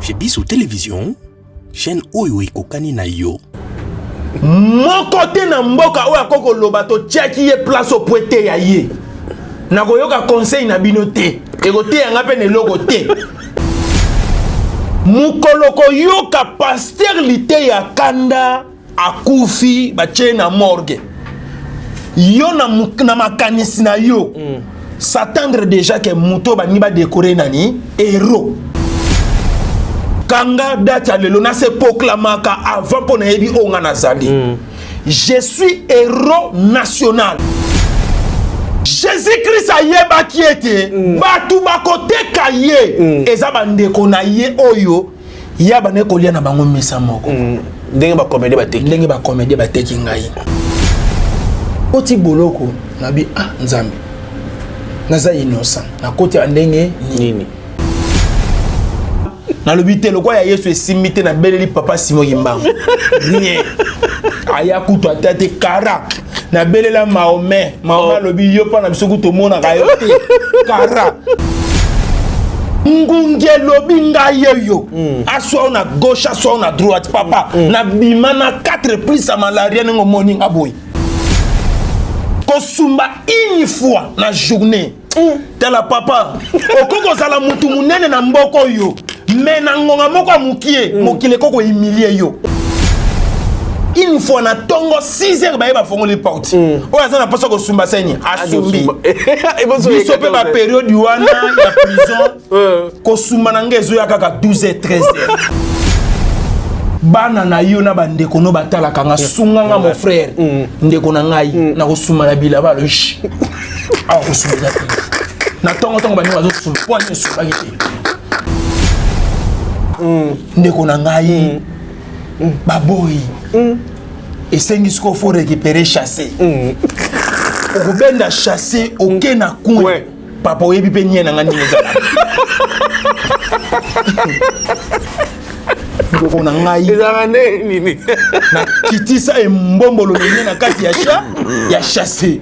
Chez Biso Télévision, chaîne oyo ekokani na yo. Moko te na mboka oyo akoki koloba totiaki ye place opo eteya ye. Nakoyoka conseil na bino te, ekoteya nga mpe na eloko te. Mokolo koyoka pasteur Liteya Kanda akufi batie na morgue, yo na, na makanisi na yo s'attendre déjà que moto balingi badekore nani héros. Kanga date ya lelo, nase proclamaka avant mpo nayebi oyo nga nazali. Je suis héros national. Jésus-Christ ayebaki ete bato bakoteka ye, eza bandeko na ye oyo ya bande kolia na bango mesa moko. Ndenge bacomédie bateki. Ndenge bacomédie bateki ngai oti boloko, nabi ah Nzambe, naza innocent, nakoti ya ndenge nini? Nalobi te lokwa ya Yesu esimbi te, nabeleli papa Simon Kimbangu, rien, aya kutu ata te. Kara nabelela Mahomet, Mahomet alobi yo mpa na biso kutu omonaka yo te. Kara ngungi elobi ngai oyo aswa yo na gauche, aswa yo na droite, papa. Nabima na 4 plus ya malaria ndenge omoni nga boye. Kosumba une fois na journée, tala papa, okoki kozala mutu monene na mboka oyo, me na ngonga moko ya mokie, mokili ekoki kohumilie yo. Une fois na ntongo 6 heures, baye bafongoli porte, oyo aza na mposa kosumba seni asumbi. Biso mpe bapériode wana ya prison, kosumba na ngai ezoya kaka 12 heures, 13 heures. Bana na yo na bandeko no batalaka nga, sunga nga mon frère, ndeko na ngai, nakosumba na bilamba. Alobi awa kosumba eza te na ntongo ntongo, baninga bazosumba, mpo ani esumbaki te. Ndeko na ngai, baboyi, esengi sikoyo faut récupérer chasse. Okobenda chasse, oke na coin, papa, oyebi mpe nie na nga ndenge ezala. Ndeko na ngai, ezalaka nde nini? Nakitisa embombolo nene na kati ya cha ya chasse.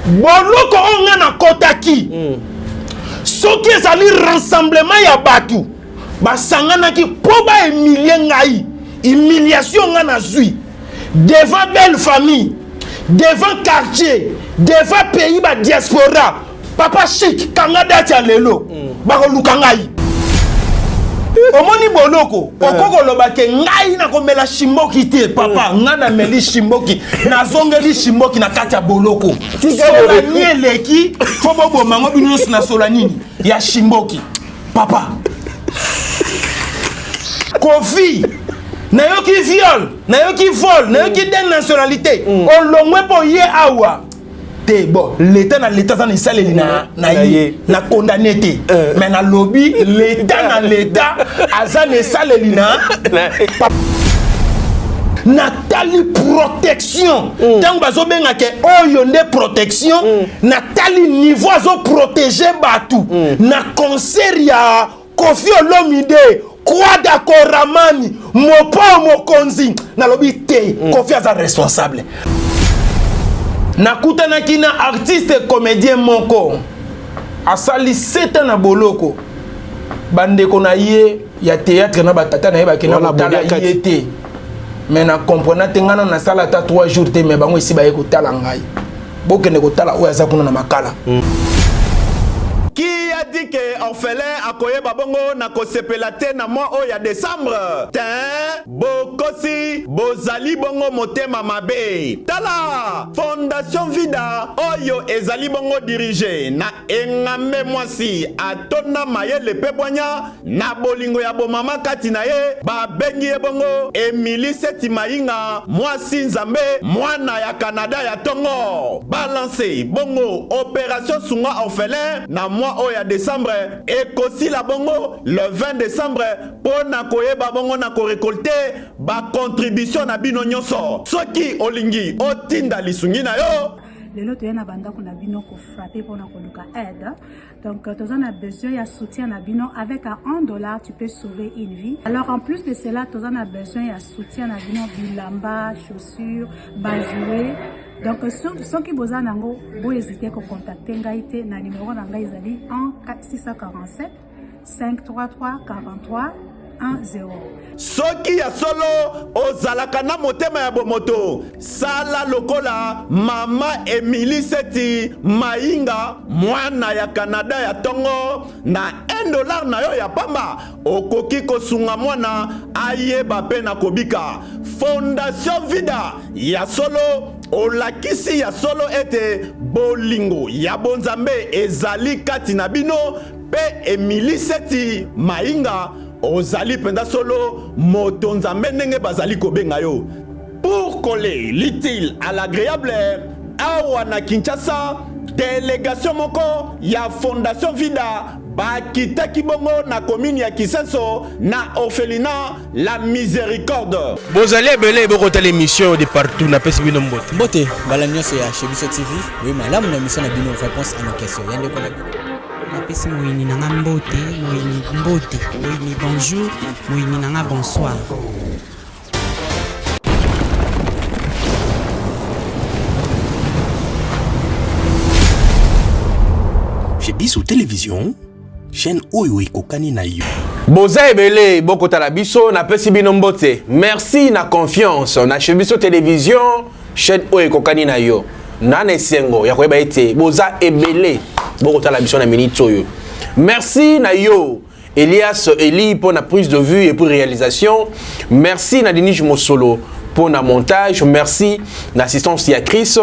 Boloko oyo nga nakotaki, soki ezali rassemblement ya bato basanganaki mpo bahumilie ngai, humiliation nga nazwi devant belle famille, devant quartier, devant pays, badiaspora, papa Chic, kanga date ya lelo, bakoluka ngai. Omoni boloko, okoki koloba ke ngai nakomela shimboki te, papa. Ngai nameli shimboki, nazongeli shimboki na kati ya boloko. Sola ni eleki, fo boboma ngo bino nyonso na sola nini ya shimboki. Papa Kofi, nayoki viol, nayoki vol, nayoki den nationalité, olongwe mpo ye awa te. Bon, l'état na l'état aza na esaleli na, na ye, na condamné te, mais nalobi l'état na l'état aza na esaleli na. Natali protection, ntango bazobenga ke oyo nde protection, natali niveau azoprotege bato na concert ya Kofi Olomide, Kwada Koramani, Mopao mokonzi, nalobi te, Kofi aza responsable. Nakutanaki na artiste comédien moko asali 7 ans na boloko. Bandeko na ye ya théâtre na batata na ye bakenda kotala ye te, mais na comprena te. Ngai na nasala ata 3 jours te, mais bango esi baye kotala ngai. Bokende kotala oyo aza kuna na makala. Qui a dit que orphelin akoyeba bongo na kosepela te na mois oyo ya décembre? Te, bokosi, bozali bongo motema mabe. Tala Fondation Vida oyo ezali bongo dirige na engambe mwasi atonda mayele mpe bwanya na bolingo ya bomama kati na ye, babengi ye bongo Emilie Seti Mayinga, mwasi Nzambe, mwana ya Canada ya tongo. Balance bongo opération sunga orphelin na mois oyo ya décembre, ekosila bongo le 20 décembre, mpo na koyeba bongo na korekolte bacontribution na bino nyonso. Soki olingi otinda lisungi na yo, lelo toye na bandako na bino kofrappe mpona koluka aide. Donc toza na besoin ya soutien na bino. Avec à 1 dollar, tu peux sauver une vie. Alors, en plus de cela, toza na besoin ya soutien na bino: bilamba, chaussures, bajouet. Donc soki boza nango, bohésite kocontacte ngai te na numéro na ngai, ezali 1 647. 533 43 10. Soki ya solo ozalaka na motema ya bomoto, sala lokola mama Emilie Seti Mayinga, mwana ya Canada ya tongo. Na 1 dollar na yo ya pamba, okoki kosunga mwana ayeba mpe na kobika. Fondation Vida ya solo olakisi ya solo ete bolingo ya bonzambe ezali kati na bino mpe Emilie Seti Mayinga ozali mpenza solo moto Nzambe ndenge bazali kobenga yo. Pour coller l'utile à l'agréable, awa na Kinshasa, delegation moko ya Fondation Vida bakitaki bongo na commune ya Kisenso na orphelinat La Miséricorde. Bozali ebele bokotala émission de partout napesi bino mbote. Mbote mbala nyonso ya chez biso TV, boye malamu na émission na bino réponse à nos questions. Ya ndeko na bino. Napesi moyini na nga mbote, moyini mbote, moyini bonjour, moyini na nga bonsoir. Chez Biso Télévision, chaîne oyo ekokani na yo. Boza ebele bokotala biso napesi bino mbote. Merci na confiance na chez Biso Télévision, chaîne oyo ekokani na yo. Na na esengo ya koyeba ete boza ebele bokotala biso na minute oyo. Merci na yo Elias Eli pour la prise de vue et pour réalisation. Merci na Denis Mosolo pour la montage. Merci na assistance ya Chris.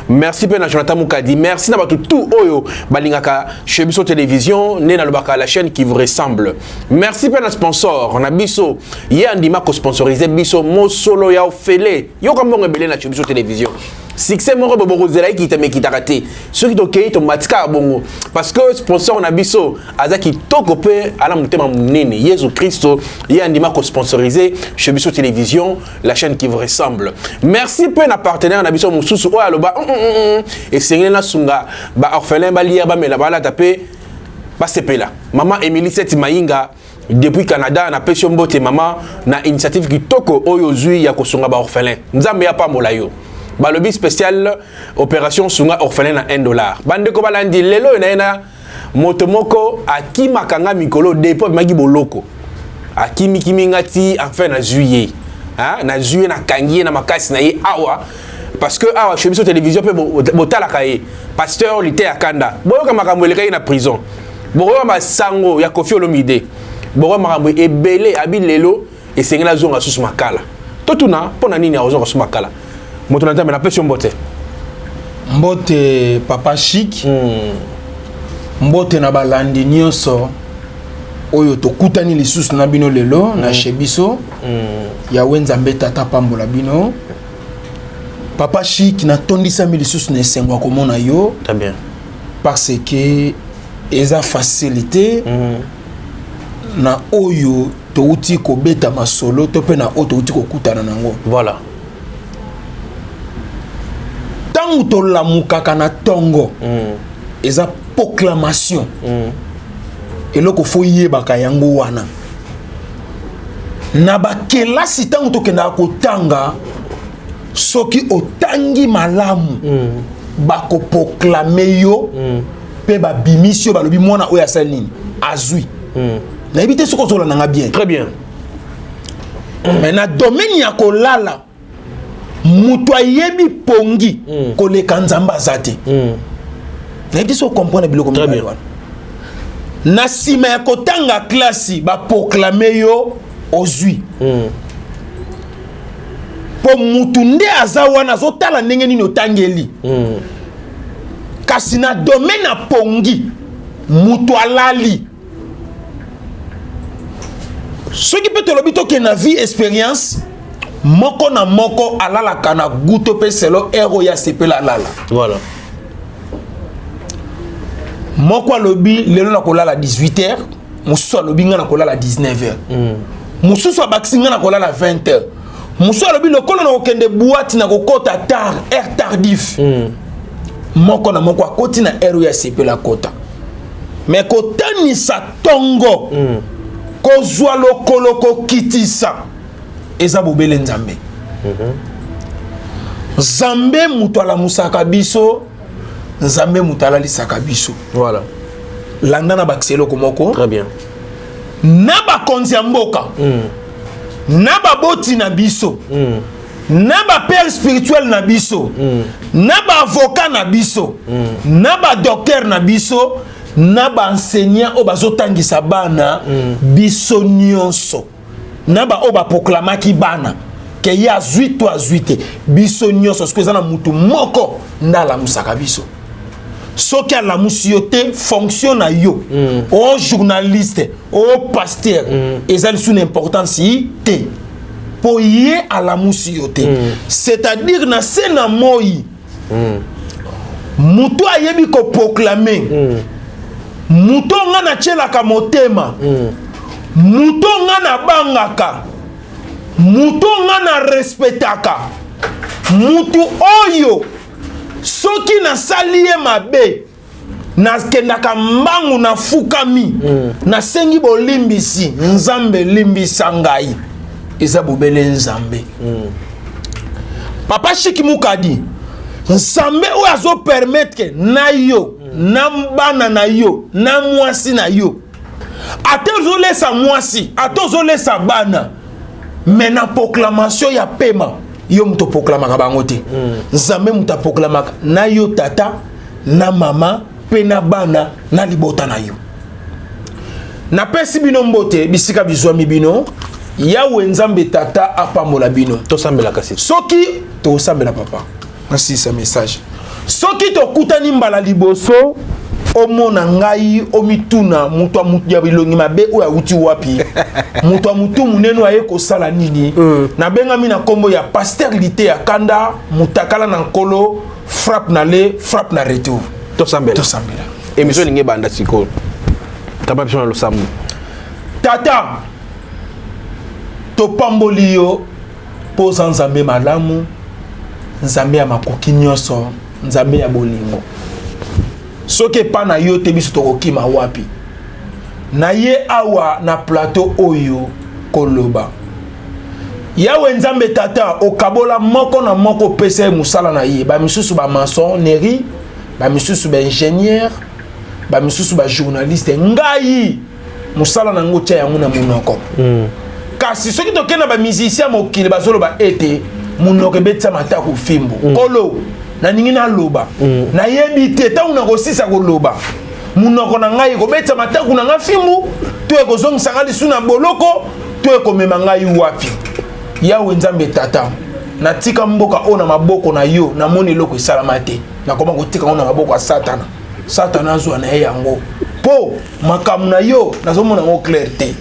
Merci pe na Jonathan Mukadi. Merci na bato tout oyo balingaka chez biso télévision né na lobaka la chaîne qui vous ressemble. Merci pe na sponsor na biso ye andima ko sponsoriser biso Mosolo ya ofele. Yoka mbongo ebele na chez biso télévision. Succès moko bobo kozela ekita mekitaka te. Soki tokei tomati kaka bongo parce que sponsor na biso aza kitoko mpe ana motema monene yesu kristo ye andima kosponsorize chez biso télévision la chaîne qui vous ressemble merci mpe na partenaire na biso mosusu oyo aloba mm, mm, mm, esengeli nasunga baorphelin balia bamela balata mpe basepela mama emilie seti mayinga depuis canada napesi yo mbote mama na initiative kitoko oyo ozwi ya kosunga baorphelin nzambe apambola yo balobi spécial opération sunga orphelin na 1 dollar bandeko balandi lelo oyo naye na Moto moko akimaka nga mikolo depuis abimaki boloko akimikimi nga ti enfin nazwi ye nazwi ye nakangi ye na makasi na ye awa parce que awa chez biso télévision mpe botalaka ye pasteur liteya kanda boyoka makambo elekaki na prison bokoyoka masango ya Koffi Olomide bokoyoka makambo ebele abi lelo esengeli azonga susu makala totuna mpo na nini akozonga susu makala moto na nzambe napesi yo mbote mbote papa chic mbote na balandi nyonso oyo tokutani lisusu na bino lelo na chez biso yawe nzambe tata pambola bino papa chic natondisami lisusu na esengo ya komona yo Très bien. parce que eza facilité na oyo touti kobeta masolo to mpe na oyo touti kokutana nango. Voilà. Ntango tolamukaka na ntongo eza proclamation eloko fo yebaka yango wana na bakelasi ntango tokendaka kotanga soki otangi malamu bakoproklame yo mpe babimisi yo balobi mwana oyo asali nini azwi nayebi te soki ozolanda nga bien. Très bien. Mais na domaine ya kolala moto ayebi pongi koleka nzambe aza te. Nayebi te soki ocomprendre biloko mibale wana. Na nsima ya kotanga klasi baproklame yo ozwi mpo mutu nde aza wana azotala ndenge nini otangeli kasi na domaine ya pongi mutu alali. Soki mpe tolobi tokende na vie expérience moko na moko alalaka na goût to mpe selo heure oyo asepela alala. Voilà. Moko alobi lelo nakolala 18 heures, mosusu alobi nga nakolala 19 heures. Mosusu abakisi nga nakolala 20 heures. Mosusu alobi lokola nakokende boîte nakokota tard, heure tardif. Moko na moko akoti na heure oyo asepela akota. Mais kotanisa tongo kozwa lokolo kokitisa eza bobele nzambe. Nzambe moto alamusaka biso, nzambe moto alalisaka biso. Voilà. Landa na bakisi eloko moko. Très bien. Na bakonzi ya mboka, na baboti na biso, na bapère spirituel na biso, na baavocat na biso, na badocteur na biso, na baenseignant oyo bazotangisa bana, biso nyonso, na baoyo baproclamaki bana ke ye azwi to azwi te, biso nyonso, soki eza na mutu moko nde alamusaka biso. Soki alamusi yo te, fonction na yo, o journaliste, o pasteur, eza lisusu na importance te, mpo ye alamusi yo te. C'est-à-dire na se na moi, moto ayebi koproclamer, moto nga natielaka motema, moto nga nabangaka, moto nga narespectaka, motu oyo soki nasali ye mabe, nakendaka mbangu, nafukami, nasengi bolimbisi, Nzambe limbisa ngai, eza bobele Nzambe. Papa Shiki Mukadi, Nzambe oyo azopermettre na yo, na bana na yo, na mwasi na yo, ata ozolesa mwasi, ata ozolesa bana, me na proclamation ya pema, yo moto oproclamaka bango te. Nzambe moto aproclamaka na yo, tata na mama mpe na bana na libota na yo. Napesi bino mbote bisika bizwami bino. Yawe Nzambe Tata apambola bino. Tosambela kasi. Soki tosambela, papa, nasilisa message. Soki tokutani mbala liboso, omona ngai, omituna: moto ya bilongi mabe oyo awuti wapi? Moto ya motu monene aye kosala nini? Nabengami na nkombo ya Pasteur Lite ya Kanda Mutakala na Nkolo, frappe na le frappe na retour. Tosambela. Tosambela. Émission elingi ebanda sikoyo. Kamba biso na losambo. Tata, topamboli yo mpo oza Nzambe malamu, Nzambe ya makoki nyonso, Nzambe ya bolingo. Soki epa na yo te, biso tokokima wapi? Na ye awa na plateau oyo koloba, Yawe Nzambe Tata, okabola moko na moko, opesa ye mosala na ye. Bamisusu bamaçonnerie, bamisusu baingénieur, bamisusu bajournaliste. Ngai mosala na yango tia yango na monoko. Kasi soki tokende na bamusicien mokili, bazoloba ete monoko ebetisa matako fimbu. Kolo, naningi naloba, nayebi te ntango nakosisa koloba, monoko na ngai ekobetisa matako na ngai fimbu to ekozongisa ngai lisu na boloko to ekomema ngai wapi? Yawe Nzambe Tata, natika mboka oyo na maboko na yo. Namoni eloko esalama te, nakoma kotika yango na maboko ya Satana. Satana azwa na ye yango, mpo makambo na yo nazomona yango clair te.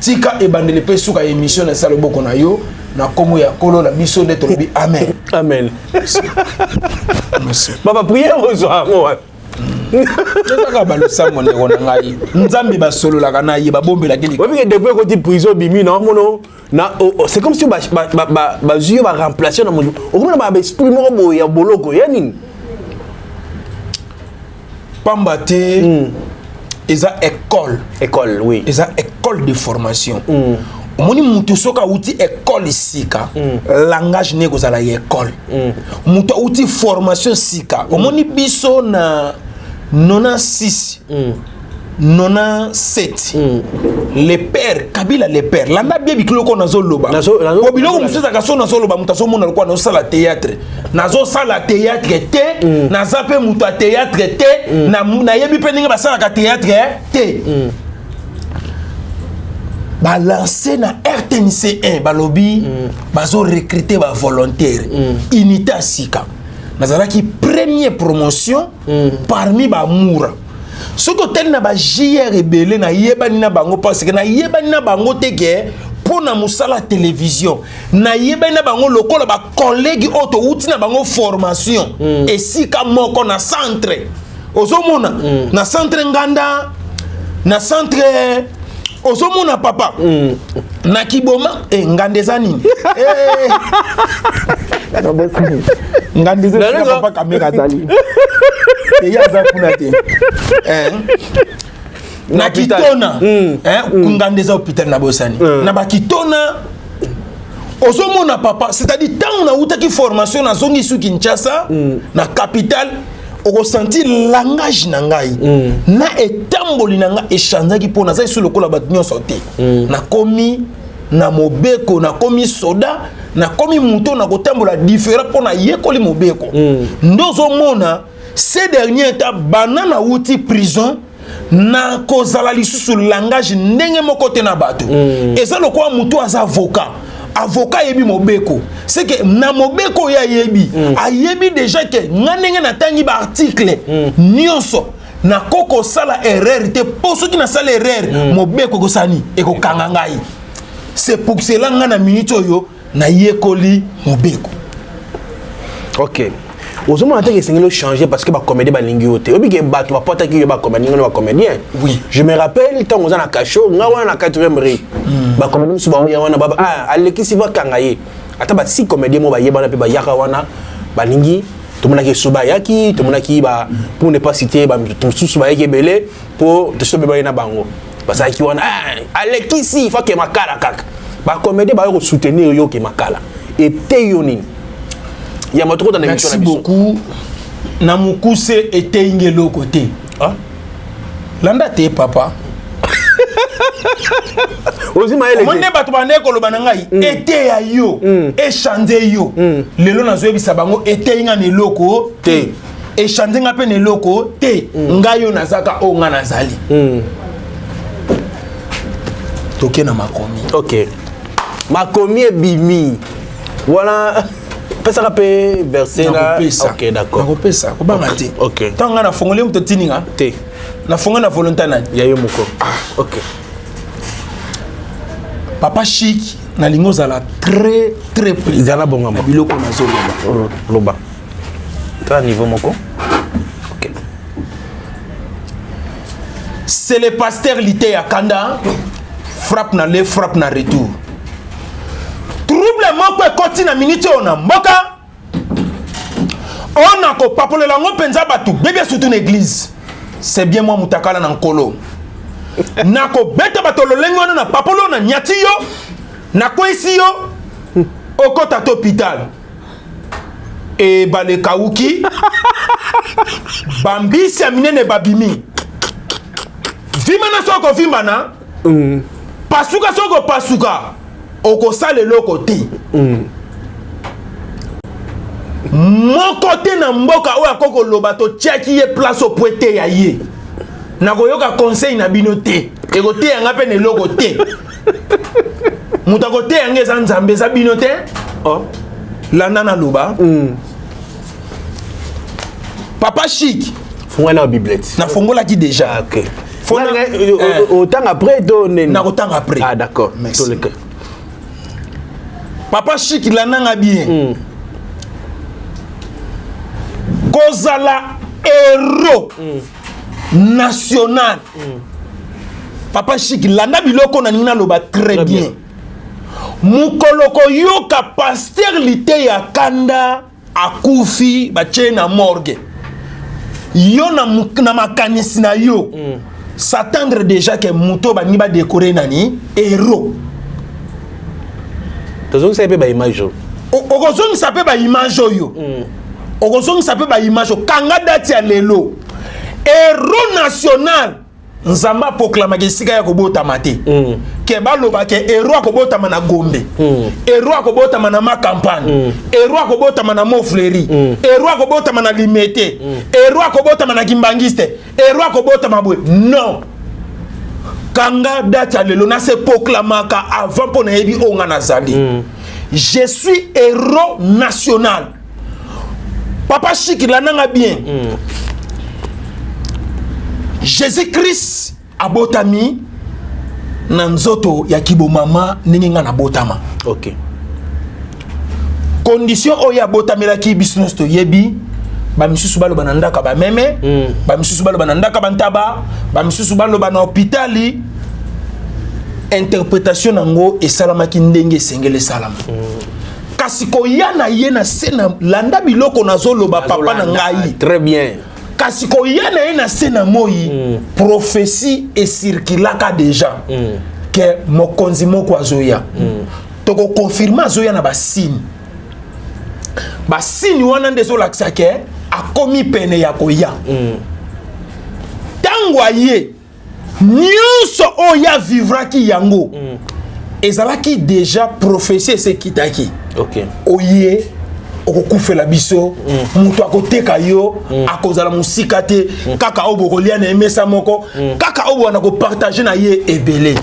Tika ebandeli mpe suka ya émission na esa loboko na yo, na nkombo ya Nkolo na biso nde tolobi amen. Amen. Papa, prière ozwa yango wapi? Ezaka balosambo, ndeko na ngai. Nzambe basololaka na ye, babombelaki. Oyebike, depuis ekoti prison, obimi na omono na c'est comme si bazwi yo, baremplace na moto, okomona baesprit moko boye ya boloko ya nini. Pamba te, eza école. École, oui. Eza école de formation. Omoni, mutu soki awuti école sika, langage ne ekozala ya école. Mutu awuti formation sika. Omoni, biso na 96, 97, le père Kabila, le père, landa bien biloko nazoloba, po biloko mosusu ezalaka so nazoloba, moto azomona lokola nazosala théâtre. Nazosala théâtre te, naza mpe moto ya théâtre te, nayebi mpe ndenge basalaka théâtre te. Balance na RTNC 1, balobi bazorecruter bavolontaire, unité ya sika. Nazalaki première promotion parmi bamura. Soki otali na ba JR ebele, nayebani na bango, parce que nayebani na bango te ke mpo na mosala ya télévision. Nayebani na bango lokola bacollègue oyo towuti na bango formation esika moko na centre. Ozomona, na centre Nganda, na centre, ozomona papa, na Kiboma. Nganda eza nini? Nganda eza esika papa Kamera azali, eye aza kuna te. Na Kitona, Nganda eza hôpital na bosani, na Bakitona. Ozomona papa, c'est-à-dire ntango nautaki formation, nazongi su Kinshasa, na capitale. Okosentir langage na ngai na etamboli na ngai echangeaki, mpo naza lisusu lokola bato nyonso te. Nakomi na mobeko, nakomi soda, nakomi moto na kotambola différent, mpo nayekoli mobeko. Nde ozomona ces derniers temps, bana nauti prison, nakozala lisusu langage ndenge moko te na bato. Eza lokola moto aza avocat. Avocat ayebi mobeko, c'est que na mobeko oyo ayebi, ayebi déjà ke nga ndenge natangi baarticle nyonso, nakoki kosala erreur te, mpo soki nasala erreur, mobeko ekosala nini? Ekokanga ngai. C'est pour cela nga na minute oyo nayekoli mobeko. Ok, ozomona te esengeli ochanger, parce que bacomédien balingi yo te. Oyebi ke bato bapotaki yo, bacomédien ngano, bacomédien. Oui. Je me rappelle, ntango oza na cachot, nga wana na 4e rue, bacomédien mosusu baoya wana, baba ah, alekisi, bakanga ye. Ata basi comédien mo bayebana mpe bayaka wana, balingi. Tomonaki Esobe ayaki, tomonaki ba, pour ne pas citer, bato mosusu bayaki ebele, mpo tosi tobebaki na bango. Bazalaki wana, ah, alekisi, fake makala kaka. Bacomédien bayo kosoutenir yo ke makala ete yo nini ya moto kota na émission Merci na biso. beaucoup. Na mokuse, eteyinga eloko te. Ah? Landa te, papa. Ozwi mayele Omoni te. nde bato bandeki koloba na ngai, eteya yo, echange yo. Lelo nazoyebisa bango, eteyi nga na eloko te, echange nga mpe na eloko te. Ngai oyo nazaka, oyo nga nazali. Toke na makomi. Ok, makomi ebimi wana, pesaka mpe verset na Nakopesa. Ok, d'accord. Nakopesa, kobanga te. Ok. Ntango ngai nafongoli, moto tininga te. Nafongoli na volonté nani? Ya yo moko, ok. Papa Chic, nalingi ozala très très près Zala bongama. na biloko nazoloba. Loba, tala niveau moko, ok. C'est le pasteur Liteya Kanda. Frappe na le frappe na retour. Trouble moko ekoti na minute oyo na mboka oyo, na kopapolela yango mpenza bato bebia, surtout na église. C'est bien moi, mutakala na nkolo, nakobeta bato lolenge wana na papolo na nyati yo, nakweyisi yo, okota to hôpital, ebale ekawuki, bambisi ya minene babimi, vimana soki okovimbana, pasuka soki okopasuka, okosala eloko te. Moko te na mboka oyo akoki koloba totiaki ye place opo eteya ye. Nakoyoka conseil na bino te, ekoteya nga mpe na eloko te. Moto akoteya nga eza Nzambe, eza bino te. Oh. Landa naloba, papa Chic. Funga na bible. Nafongolaki déjà. Ah, ok. Eh. Otanga après to nini? Nakotanga après. Ah, d'accord. Merci. Toleka. Papa Chic, landanga bien. Kozala héros national, papa Chic, landa biloko na ningi naloba très Très bien. Bien. Mokolo koyoka pasteur Liteya Kanda akufi, batie na morgue, yo na, na makanisi na yo, s'attendre déjà ke moto balingi badécorer nani héros. Tozongisa ye mpe baimage oyo. Okozongisa mpe baimage oyo, okozongisa mpe baimage oyo. Kanga date ya lelo. Héros national, Nzambe aproclamaka esika ya kobotama te. Ke baloba ke héros akobotama na Gombe, héros akobotama na Macampagne, héros akobotama na Mont-Fleury, héros akobotama na Limete, héros akobotama na Kimbangiste, héros akobotama boye. Non, kanga date ya lelo. Nase proclamaka avant, mpo nayebi oyo nga nazali. Je suis héros national. Papa Chic, landanga bien. Jésus Christ abotami na nzoto ya kibomama ndenge nga nabotama. Condition oyo abotamelaki, biso nyonso toyebi. Bamisusu baloba na ndako ya bameme, bamisusu baloba na ndako ya bantaba, bamisusu baloba na hôpitali. Interprétation nango esalamaki ndenge esengeli esalama. Kasi koya na ye na se na, landa biloko nazoloba, papa na ngai. Très bien. Kasi koya na ye na se na moi, prophétie ecirculaka déjà ke mokonzi moko azoya. Tokoconfirmer azoya na basigne. Basigne wana nde ezolakisa ke Akomi pene ya koya. Ntango aye, nyonso oyo avivraki yango ezalaki déjà prophétie esekitaki. Oye okokufela biso, moto akoteka yo akozala mosika te, kaka oyo bokolia na ye mesa moko, kaka oyo bwana kopartage na ye ebele.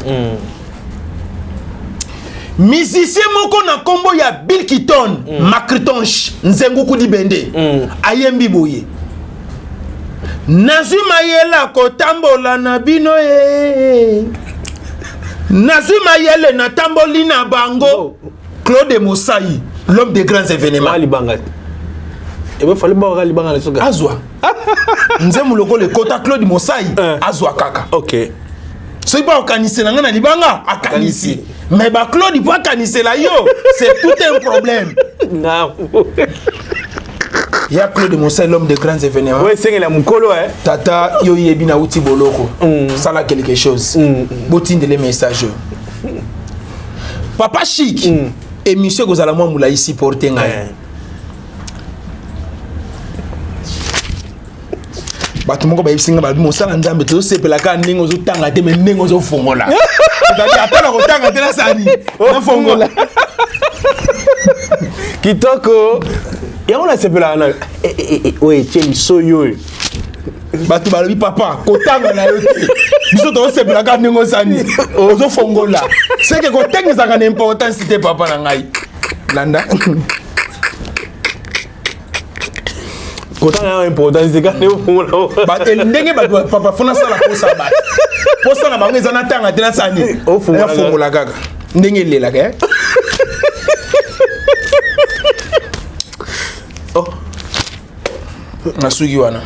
Musicien moko na nkombo ya Bill Kiton, Macritonche Nzenguku Dibende, ayembi boye: nazwi mayele kotambola na bino ye, nazwi mayele natamboli na bango. Claude Mosai, l'homme des grands événements. Libanga ebe fali bawaka libanga na soka. Azwa nzembo lokola ekota Claude Mosai, azwa kaka. Soki mpo akanisela ngai na libanga, akanisi, mais baclaude mpo akanisela yo, c'est tout un problème. Ya Claude Mosai, l'homme de grands événements. Oyo esengela mokolo, eh. Tata, yo yebi nauti boloko, sala quelque chose, botindele message oyo. Papa Chic, émission ekozala mwa molai, supporte ngai. Bato moko bayebisi nga, balobi: mosala Nzambe, tozosepela kaka ndenge ozotanga te, me ndenge ozofongola. C'est-à-dire, ata na kotanga te, nasala nini? Nafongola. Kitoko, yango nasepelaka na oyo etie lisoi oyo. Bato balobi: papa, kotanga na yo te, biso tozosepela kaka ndenge osani ozofongola. Seke kotanga ezalaka na importance te. Papa na ngai, landa. Kotanga yango importance te, kaka ofongola. Ndenge bato, papa, fo nasala posa bato, posa na bango eza natanga te, nasala nini? Ofongola. Nafongola kaka ndenge elelaka, eh? Oh. Nasuki wana.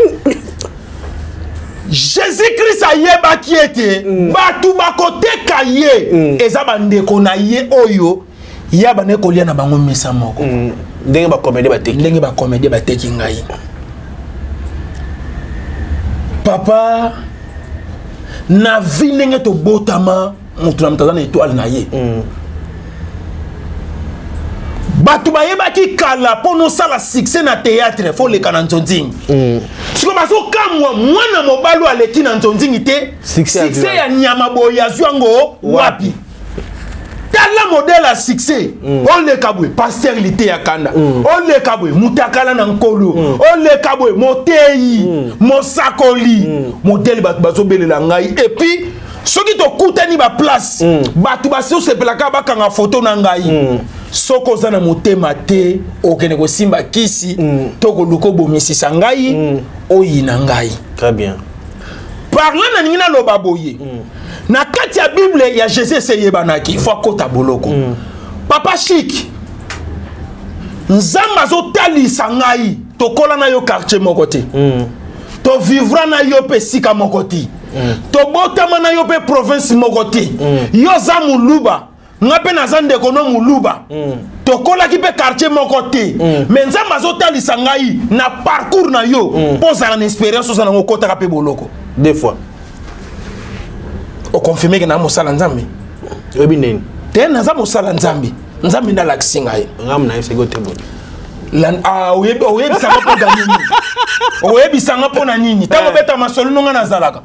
Jésus Christ ayebaki ete bato bakoteka ye eza bandeko na ye oyo ya bande kolia na bango mesa moko. Ndenge bacomédie bateki. Ndenge bacomédie bateki ngai, papa, na vie ndenge tobotama, moto na moto aza na étoile na ye. Bato bayebaki kala, mpo nosala succès na théâtre, fo oleka na nzonzingi. Sikoyo bazokamwa mwana mobali oyo aleki na nzonzingi te, Succès azwi succès ya nyama boye azwi yango wapi? Tala modèle ya succès: oleka boye, pasteur Liteya Kanda, oleka boye, mutakala na nkolo, oleka boye, moteyi, mosakoli. Modèle bato bazobelela ngai, et puis soki tokutani baplace, bato basosepelaka bakanga foto na ngai. Soki oza na motema te, okende kosimba kisi to koluka obomisisa ngai, oyina ngai. Très bien. Par là, nalingi naloba boye: na kati ya Bible ya Jésus, ese eyebanaki fo akota boloko. Papa Chic, Nzambe azotalisa ngai, tokola na yo quartier moko te, tovivra na yo mpe esika moko te, tobotama na yo mpe province moko te. Yo oza Moluba, nga mpe naza ndeko no Moluba, tokolaki mpe quartier moko te. Mais Nzambe azotalisa ngai na parcours na yo, mpo ozala na expérience oza nango, okotaka mpe boloko. Deux fois. Oconfirme ke na mosala Nzambe. Oyebi ndeni. Te, naza mosala Nzambe, Nzambe nde alakisi ngai. Ngamu na yebisaki yo te boye. Ah, oyebisanga mpo na nini? Oyebisanga mpo na nini? Ntango obetaka masolo no, nga nazalaka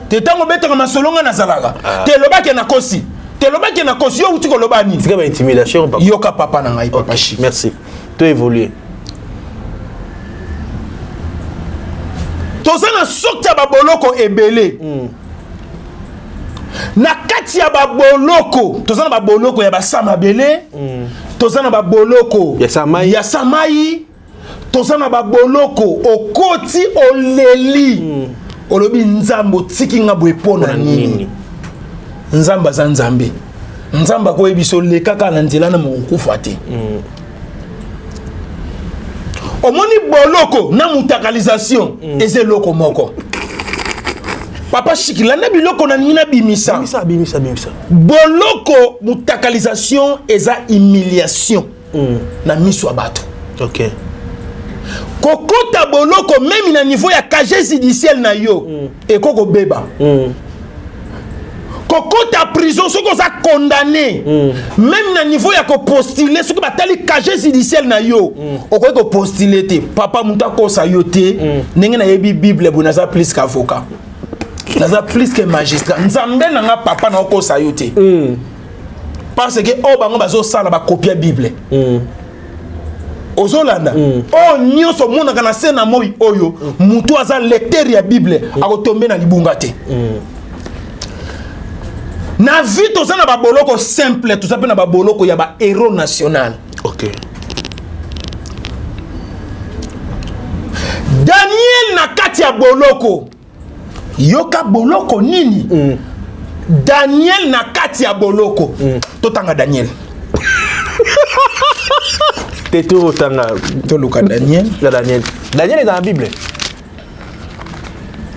te. Ntango obetaka masolo, nga nazalaka te. Elobaki nakosi te, elobaki nakosi. Yo outi koloba nini? Tika baintimidation, papa. Yoka, papa na ngai, papa Chic. Merci, to évoluer. Toza na sorte ya baboloko ebele. Na kati ya baboloko, toza na baboloko ya basamabele, toza na baboloko Ya samai. ya samai, toza na baboloko okoti, oleli, olobi: Nzambe, otiki nga boye mpo na nini? Nini? Nzambe aza Nzambe. Nzambe akoyebi biso: leka kaka na nzela na mokokufa te. Omoni, boloko na mutakalisation eza eloko moko. Papa Chiki, landa biloko na ningi nabimisa. Bimisa, bimisa, bimisa. Boloko, mutakalisation eza humiliation na miso ya bato. Kokota boloko, même na niveau ya casier judiciaire na yo, eko kobeba. Kokota prison soki oza condamné, même na niveau ya kopostule, soki batali casier judiciaire na yo, okoki kopostule te. Papa, moto akosa yo te. Ndenge nayebi Bible boye, naza plus qu'avocat, naza plus que magistrat. Nzambe na nga, papa, na okosa yo te, parce que oyo bango bazosala, bakopia Bible. Ozolanda oyo nyonso omonaka na se na moi oyo, motu aza lecteur ya Bible akotombe na libunga te. Na vie, toza na baboloko simple, toza mpe na baboloko ya bahéros national. Daniel na kati ya boloko, yoka, boloko nini? Daniel na kati ya boloko. Totanga Daniel. Te, totanga. Toluka Daniel. Ya Daniel. Daniel eza na Bible.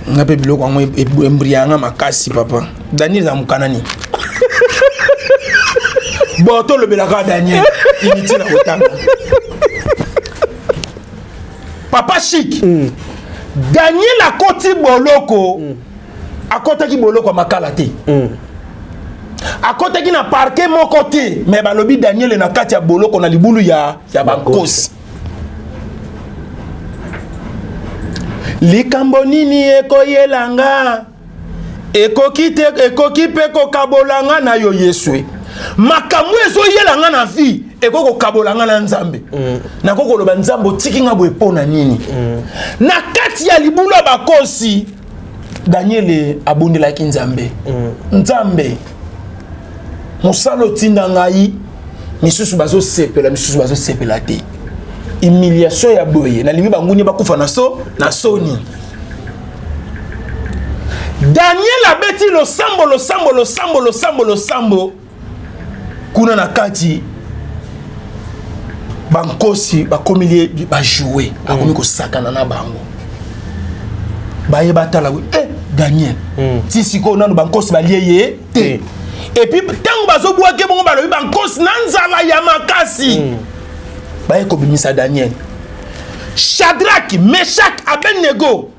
Nga mpe biloko yango embrianga makasi. Papa, Daniel eza mokana nini? Bon, tolobelaka Daniel, inutile na kotanga. Papa Chik, Daniel akoti boloko. Akɔtaki boloko ya Makala te, akɔtaki na parquet moko te, mais balobi Daniel na kati ya boloko na libulu ya bankosi. Likambo nini ekoyelanga ekoki te, ekoki mpe kokabolanga na yo Yesu. Makambo ezoyelanga na vie ekoki kokabolanga na Nzambe. Nakoki koloba: Nzambe, otiki nga boye mpo na nini? Na kati ya libulu ya bakosi, Daniel abondelaki Nzambe. Nzambe, mosala otinda ngai, misusu bazosepela, misusu bazosepela te. Humiliation ya boye, nalingi banguni bakufa na so na soni. Daniel abeti losambo, losambo, losambo, losambo, losambo. Kuna na kati, bankosi bakomeli ye bajoue, akomi kosakana na bango. Baye batala eh, Daniel ti sikoyo nanu bankosi balie ye te. Et puis ntango bazobwaki bongo, balobi bankosi na nzala ya makasi baye kobimisa Daniel. Shadrak, Meshak, Abednego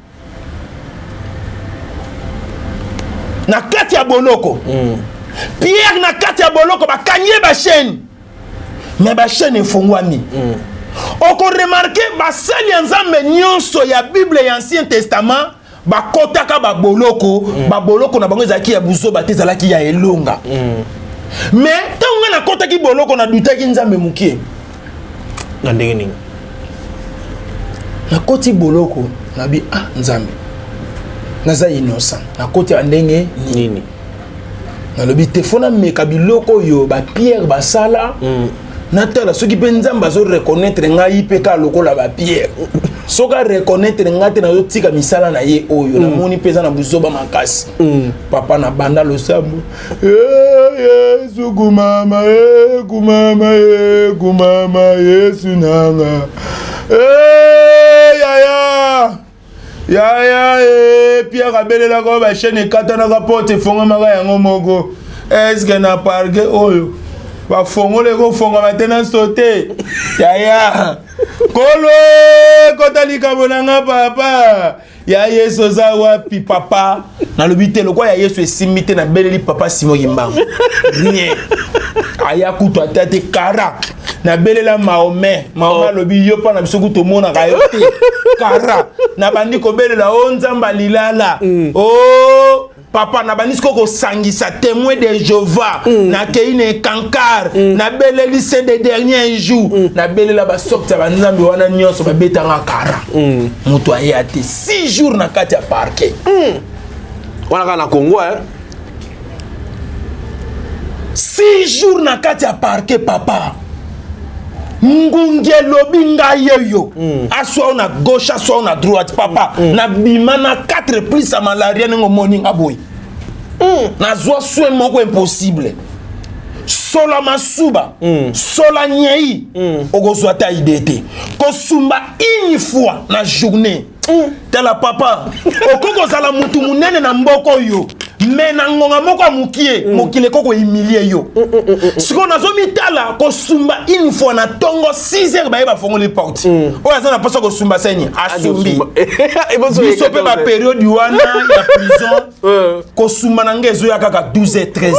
na kati ya boloko. Pierre na kati ya boloko, bakangi ye bachaîne, mais bachaîne efongwami. Okoremarquer, basali ya Nzambe nyonso ya Bible ya Ancien Testament bakɔtaka baboloko. Baboloko na bango ezalaki ya buzoba te, ezalaki ya elonga. Mais ntango ngai nakɔtaki boloko, nadutaki Nzambe mokie. Na ndenge nini? Nakoti boloko, nabi: ah Nzambe, naza innocent, nakoti ya ndenge nini? Nalobi te, fo nameka biloko oyo bapierre basala. Natala soki mpe Nzambe azoreconnaître ngai mpe kaka lokola bapierre. Soki areconnaître ngai te, nazotika misala na ye oyo. Namoni mpe eza na buzoba makasi. Papa, na banda losambo: Yesu kumama, kumama, kumama, Yesu nanga, yaya, yaya. Pierre abelelaka oyo, bachaîne ekatanaka, porte efongamaka yango moko. Est-ce na parquet oyo bafongoli ekofongama te? Na sote, yaya, kolo ekota likambo na nga. Papa ya Yesu oza wapi? Papa, nalobi te, lokwa ya Yesu esimbi te. Nabeleli papa Simo Kimbangu, rien, aya kutu ata te. Kara nabelela Mahomet, Mahomet alobi: yo mpa na biso kutu omonaka yo te. Kara nabandi kobelela o Nzambe alilala o papa. Nabandi sikoyo kosangisa Témoin de Jéhovah, nakei na ekankar, nabeleli saint de dernier jour, nabelela basorte ya banzambe wana nyonso, babetanga kara. Moto aya te. 6 jours na kati ya parquet. Wana kaka na Congo, eh? 6 jours na kati ya parquet, papa. Ngungi elobi ngai oyo, aswa oyo na gauche, aswa oyo na droite. Papa, nabima na 4 plus ya malaria. Ndenge omoni nga boye, nazwa soin moko impossible. Sola masuba, sola nyei, okozwa ata idée te. Kosumba une fois na journée. Tala papa, okoki kozala mutu monene na mboka oyo, Mais na ngonga moko ya mokie, mokili eko kohumilie yo. Sikoyo nazomitala kosumba une fois na ntongo 6 heures, baye bafongoli porte. Oyo aza na mposa kosumba seni asumbi. Biso mpe baperiode wana ya prison, kosumba na ngai ezoya kaka 12 heures, 13 heures.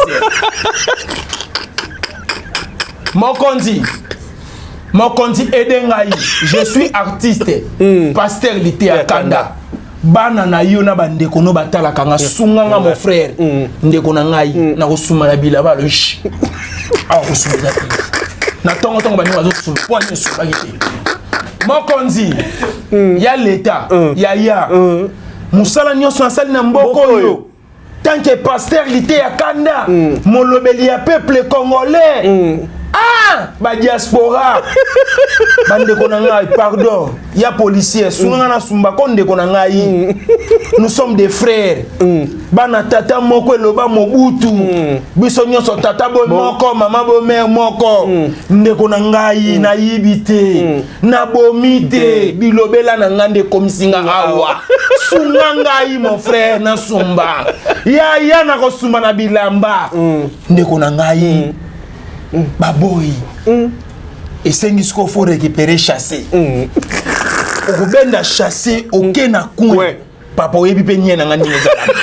Mokonzi, mokonzi, aide ngai, je suis artiste, pasteur Liteya Kanda. Bana na yo na bandeko no batalaka nga, sunga nga, mon frère, ndeko na ngai, nakosuma na bilamba. Alo awa kosuma eza te na ntongo ntongo, baninga bazosuma po ani esumaki te. Mokonzi ya leta, ya ya mosala nyonso nasali na mboka oyo, tant que pasteur Liteya Kanda, molobeli ya peuple congolais, ah, badiaspora, bandeko na ngai, pardon ya policier, sunga nga nasumba ko ndeko na ngai. Nous sommes des frères, bana tata moko. Eloba Mobutu, biso nyonso tata bo moko, mama bo mère moko. Ndeko na ngai, nayibi te, nabomi te, bilobela na ngai nde ekomisi nga awa. Sunga ngai, mon frère, nasumba yaya, nakosumba na bilamba. Ndeko na ngai, baboyi. Esengi sikoyo faut récupérer chasse. Okobenda chasse, oke na coin. Papa, oyebi mpe nie na nga ndenge ezalaka.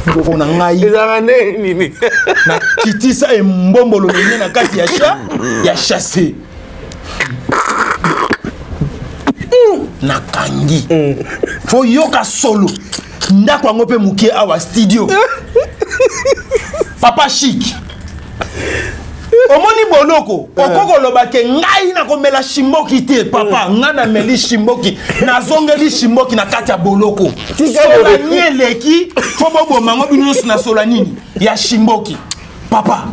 Ndeko na ngai, ezalaka nde nini? Nakitisa embombolo nie na kati ya cha ya chasse, nakangi. Faut yoka solo ndako yango mpe moke awa studio. Papa Chic, omoni boloko, okoki koloba ke ngai nakomela shimboki te. Papa, ngai nameli shimboki, nazongeli shimboki na kati ya boloko. Sola ni eleki, fo boboma yango bino nyonso na sola nini ya shimboki. Papa,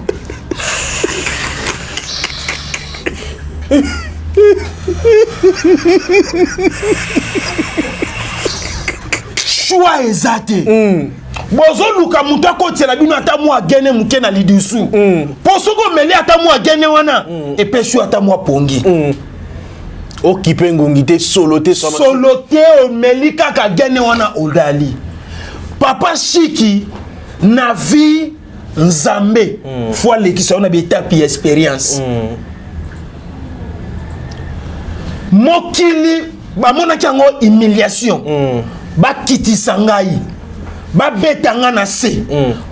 choix eza te. Bozoluka moto akotiela bino ata mwa gene moke na lidusu, mpo soki omeli ata mwa gene wana, epesi yo ata mwa pongi. Okipe ngungi te, solo te. Solo te, omeli kaka gene wana, olali. Papa Shiki, na vie, Nzambe faut alekisa yo na baétape ya expérience. Mokili bamonaki yango humiliation. Bakitisa ngai, babeta ngai na se,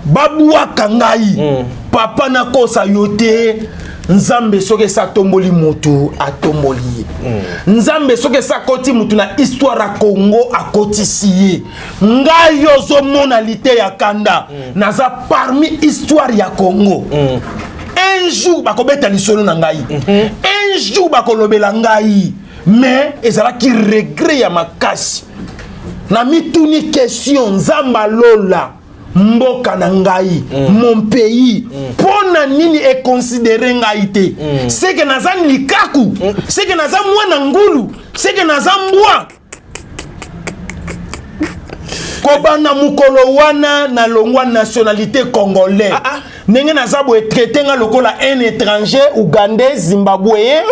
babwaka ngai. Papa, nakosa yo te. Nzambe soki esi atomboli motu, atomboli ye. Nzambe soki esi akoti motu na histoire ya Congo, akotisi ye. Ngai ozomona Liteya Kanda, naza parmi histoire ya Congo. Un jour bakobeta lisolo na ngai, un jour bakolobela ngai. Mais ezalaki regret ya makasi. Na mituni question: Nzambe alola, mboka na ngai, mon pays, mpo na nini econsidérer ngai te? Seke naza likaku, seke naza mwana ngulu, seke naza mbwa. Kobanda mokolo wana, nalongwa nationalité congolais. Ndenge naza boye, traité nga lokola un étranger, ougandais, zimbabwéen,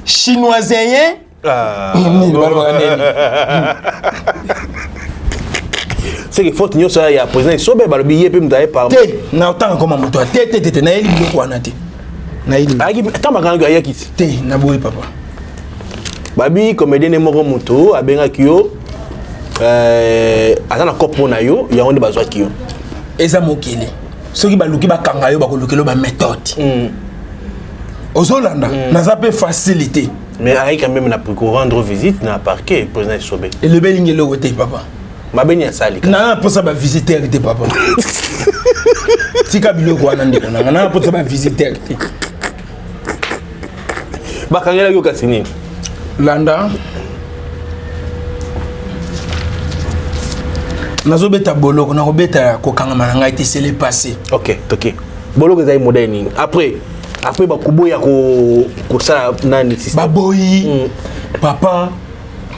chinoiséen. Nini balobaka nini? C'est que faute nyonso ya président Esobe, balobi ye mpe moto aye par te na otanga koma moto te te te te, nayebi biloko wana te, nayebi. Ayaki ntango bakangaki, ayaki ti? Te, naboyi, papa. Babi comédien ne moko, moto abengaki yo, aza na cope mpo na yo, yango nde bazwaki yo. Eza mokili, soki baluki bakanga yo, bakolukela yo baméthode. Ozolanda, naza mpe facilité. Mais ayaki quand même na rendre visite na parquet, président Esobe. Elobelingi eloko te, papa. Mabeni asali. Naa mposa bavisiteur te, papa. Tika biloko wana, ndeko nanga. Naa mposa bavisiteur te. Bakangelaki yo kasi nini? Landa, nazobeta boloko, nakobeta kokangama na ngai te, c'est le passé. Ok, toke boloko. Ezali modèle nini après bakoboya kosala nani système? Baboyi. Papa,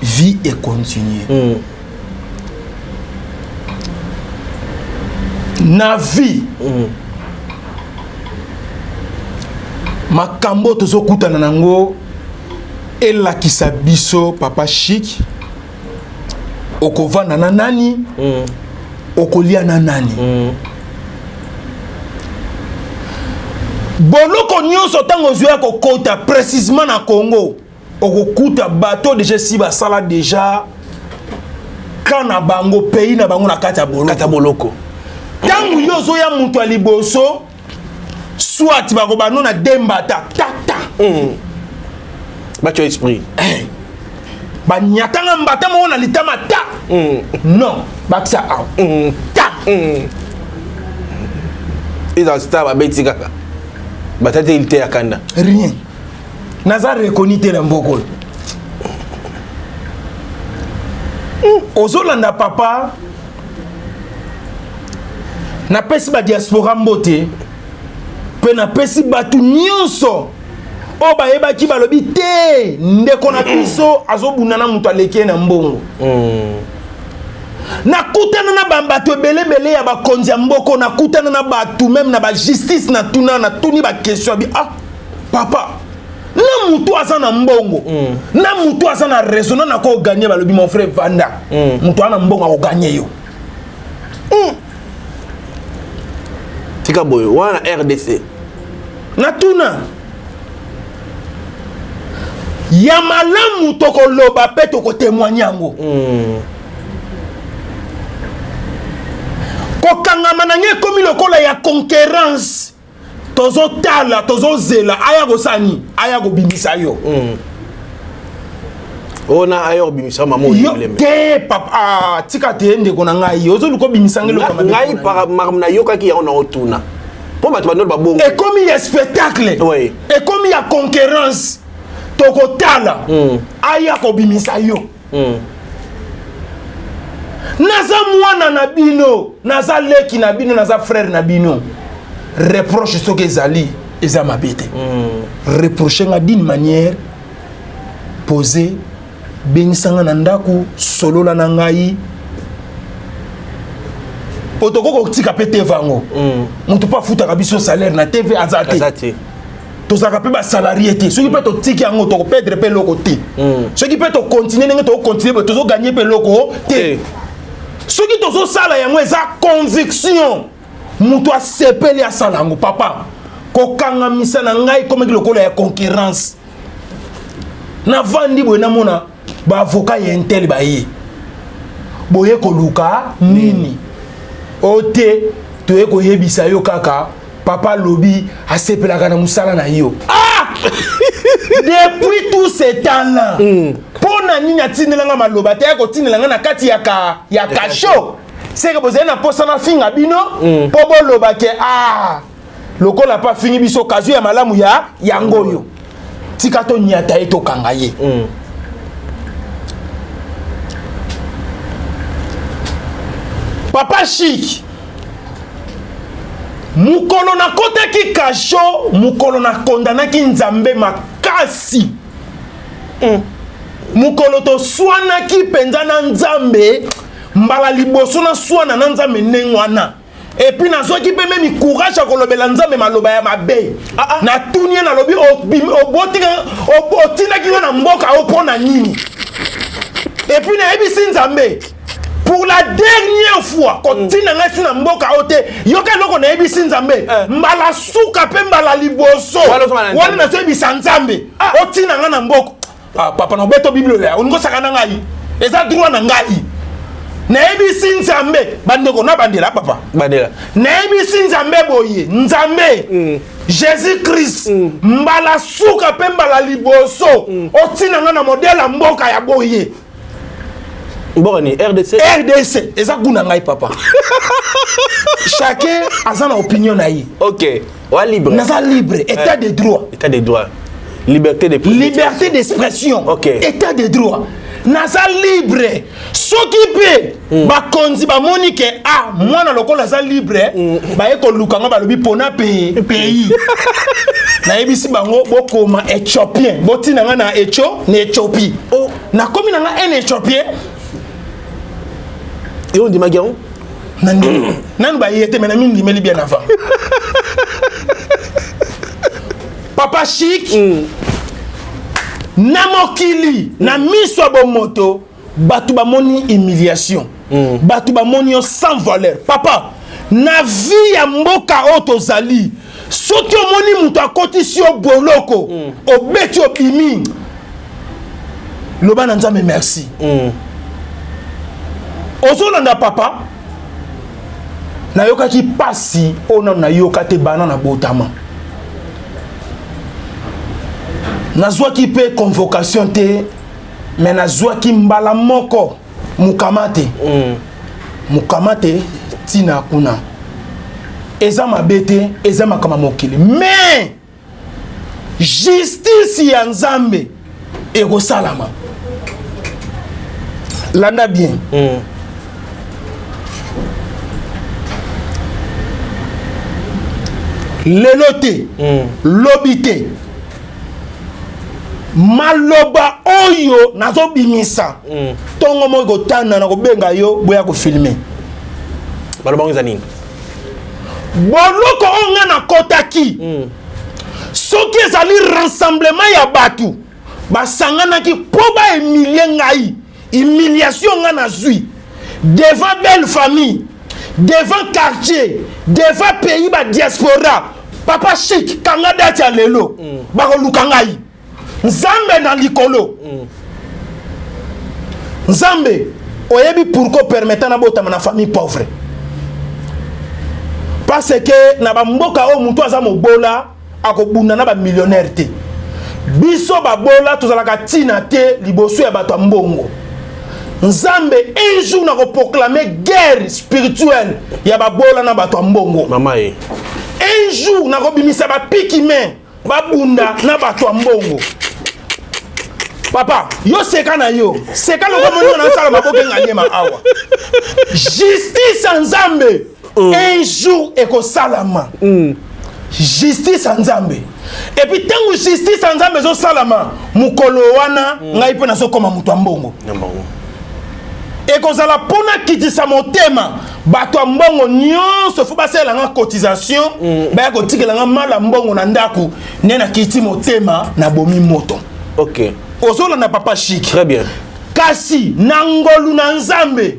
vie econtinue. Na vie, makambo tozokutana nango. Elakisa biso papa Chic, okovanda na nani, okolia na nani. Boloko nyonso ntango ozwi ya kokota précisement na Congo, okokuta bato deja esi basala deja camp na bango, pays na bango na kati ya boloko. Kati ya boloko. Ntango yo ozoya moto ya liboso, soit bakobano na dembata tata. Bato ya esprit. Hey. Banyatanga mbata moko na litama ta. Non, bakisa awa. Ta. Eza star babeti kaka. Batati il te ya kanda. Rien. Naza reconnu te na mboka oyo. Ozolanda papa, napesi ba diaspora mbote mpe napesi bato nyonso oyo bayebaki balobi te ndeko na biso azobunda na moto aleki ye na mbongo. Nakutana na bato ebelebele ya bakonzi ya mboko, nakutana na bato meme na ba justice, natuna, natuni ba question abi ah papa, na moto aza na mbongo, na moto aza na raison, na nakoganye. Balobi mon frère vanda, moto aza na mbongo akoganye yo. Tika boye wana na RDC. Natuna ya malamu tokoloba mpe tokotémoigne yango. Kokangama na ngai ekomi lokola ya concurrence, tozotala, tozozela aya kosala nini, aya kobimisa yo. Oyo na aya kobimisa mama. Yo te papa, ah, tika te ndeko na ngai, ozoluka obimisa ngai eloko mabe. Ngai mpona nini? Makambo nayokaki yango na otuna mpo bato bandolo babongo. Ekomi ya spectacle, ekomi ya concurrence, tokotala aya kobimisa yo. Naza mwana na bino, naza leki na bino, naza frère na bino. Reproche soki ezali, eza mabe te. Reproche nga d'une manière posée, bengisanga na ndako, solola na ngai po tokoki kotika mpe TV yango. Moto mpo afutaka biso salaire na TV aza te. Aza te. Tozalaka mpe basalarié te. Soki mpe totiki yango, tokoperdre mpe eloko te. Soki mpe tocontinue ndenge tokocontinue boye, tozoganye mpe eloko te. Soki tozosala yango, eza conviction. Moto asepeli asala yango. Papa, kokangamisa na ngai ekomaki lokola ya concurrence. Navandi boye, namona baavocat ya intel baye boye koluka nini. O te, toye koyebisa yo kaka papa alobi asepelaka na mosala na yo. Ah! Depuis tout ce temps là, mpo na nini atindelanga maloba te? Ya kotindelanga na kati ya ka ya cachot, seke bozali na mposa na finga bino mpo boloba ke ah, lokola mpe afingi biso, kazwi ya malamu ya yango oyo, tika tonyata ye, tokanga ye. Papa Chic, mokolo nakotaki cachot, mokolo nakondanaki Nzambe makasi. Mokolo toswanaki mpenza na Nzambe, mbala liboso naswana na Nzambe ndenge wana. Et puis nazwaki mpe même courage ya kolobela Nzambe maloba ya mabe. Natuni ye, nalobi otindaki nga na mboka o mpo na nini? Et puis nayebisi Nzambe pour la dernière fois, kotinda ngai si na mboka oyo te. Yoka eloko nayebisi Nzambe, mbala suka mpe mbala liboso wana nazoyebisa Nzambe, otinda ngai na mboka. Ah, papa, na obeto Bible ya olingi osaka na ngai, eza droit na ngai. Nayebisi Nzambe, bandeko na bandela, papa. Bandela. Nayebisi Nzambe boye: Nzambe, Jésus Christ, mbala suka mpe mbala liboso, otinda ngai na modèle ya mboka ya boye. Mboka ni RDC. RDC eza kuna ngai papa. Chacun aza na opinion na ye. Ok, wa libre. Naza libre, état de droit. État de droit, liberté de liberté d'expression. État de droit, naza libre. Soki mpe bakonzi bamoni ke ah, mwana lokola aza libre, baye koluka nga, balobi pona pays, nayebisi bango bokoma éthiopien, botina nga na Ethio, na Éthiopie. Oh. Nakomi na nga un éthiopien. Yo ondimaki yango? Na ndimi nanu baye te, me na mindimeli bien avant. Papa Chic, Na mokili, na miso ya bomoto, bato bamoni humiliation, bato bamoni yo sans valeur. Papa, na vie ya mboka oyo tozali, soki omoni moto akotisi yo boloko, obeti, obimi, loba na Nzambe merci. Ozolanda, papa? Nayokaki mpasi oyo nano nayoka te bana na botama. Nazwaki mpe convocation te, me nazwaki mbala moko mokama te. Mokama te, ntina kuna eza mabe te, eza makambo ya mokili, mais justice ya Nzambe ekosalama. Landa bien. Lelo te, lobi te, maloba oyo nazobimisa, ntongo moko ekotanda na kobenga yo, boya kofilmer. Baloba ngo eza nini? Boloko oyo nga nakɔtaki, soki ezali rassemblement ya bato basanganaki mpo bahumilie ngai, humiliation nga nazwi devant belle famille, devant quartier, devant pays, badiaspora, papa Chic, kanga date ya lelo. Bakoluka ngai. Nzambe na likolo, Nzambe oyebi pourquoi permettant nabotama na famille pauvre, parce que na bamboka oyo motu aza mobola akobunda na bamillionnaire te. Biso babola tozalaka ntina te liboso ya bato ya mbongo. Nzambe, un jour nakoproclame guerre spirituelle ya babola na bato ya mbongo. Mama ye. Un jour nakobimisa bapiki me babunda na bato ya mbongo. Papa, yo seka na yo, seka loko moninga nasala maboke nganyema awa. Justice ya Nzambe, un jour ekosalama. Justice ya Nzambe, et puis ntango justice ya Nzambe ezosalama, mokolo wana ngai mpe nazokoma moto ya mbongo. Ekozala mpona kitisa motema bato ya mbongo nyonso, fo basalelanga cotisation, baya kotikelanga mala mbongo na ndako nde nakiti motema, nabomi moto. Ozolanda, papa Chic? Très bien. Kasi na ngolu na Nzambe,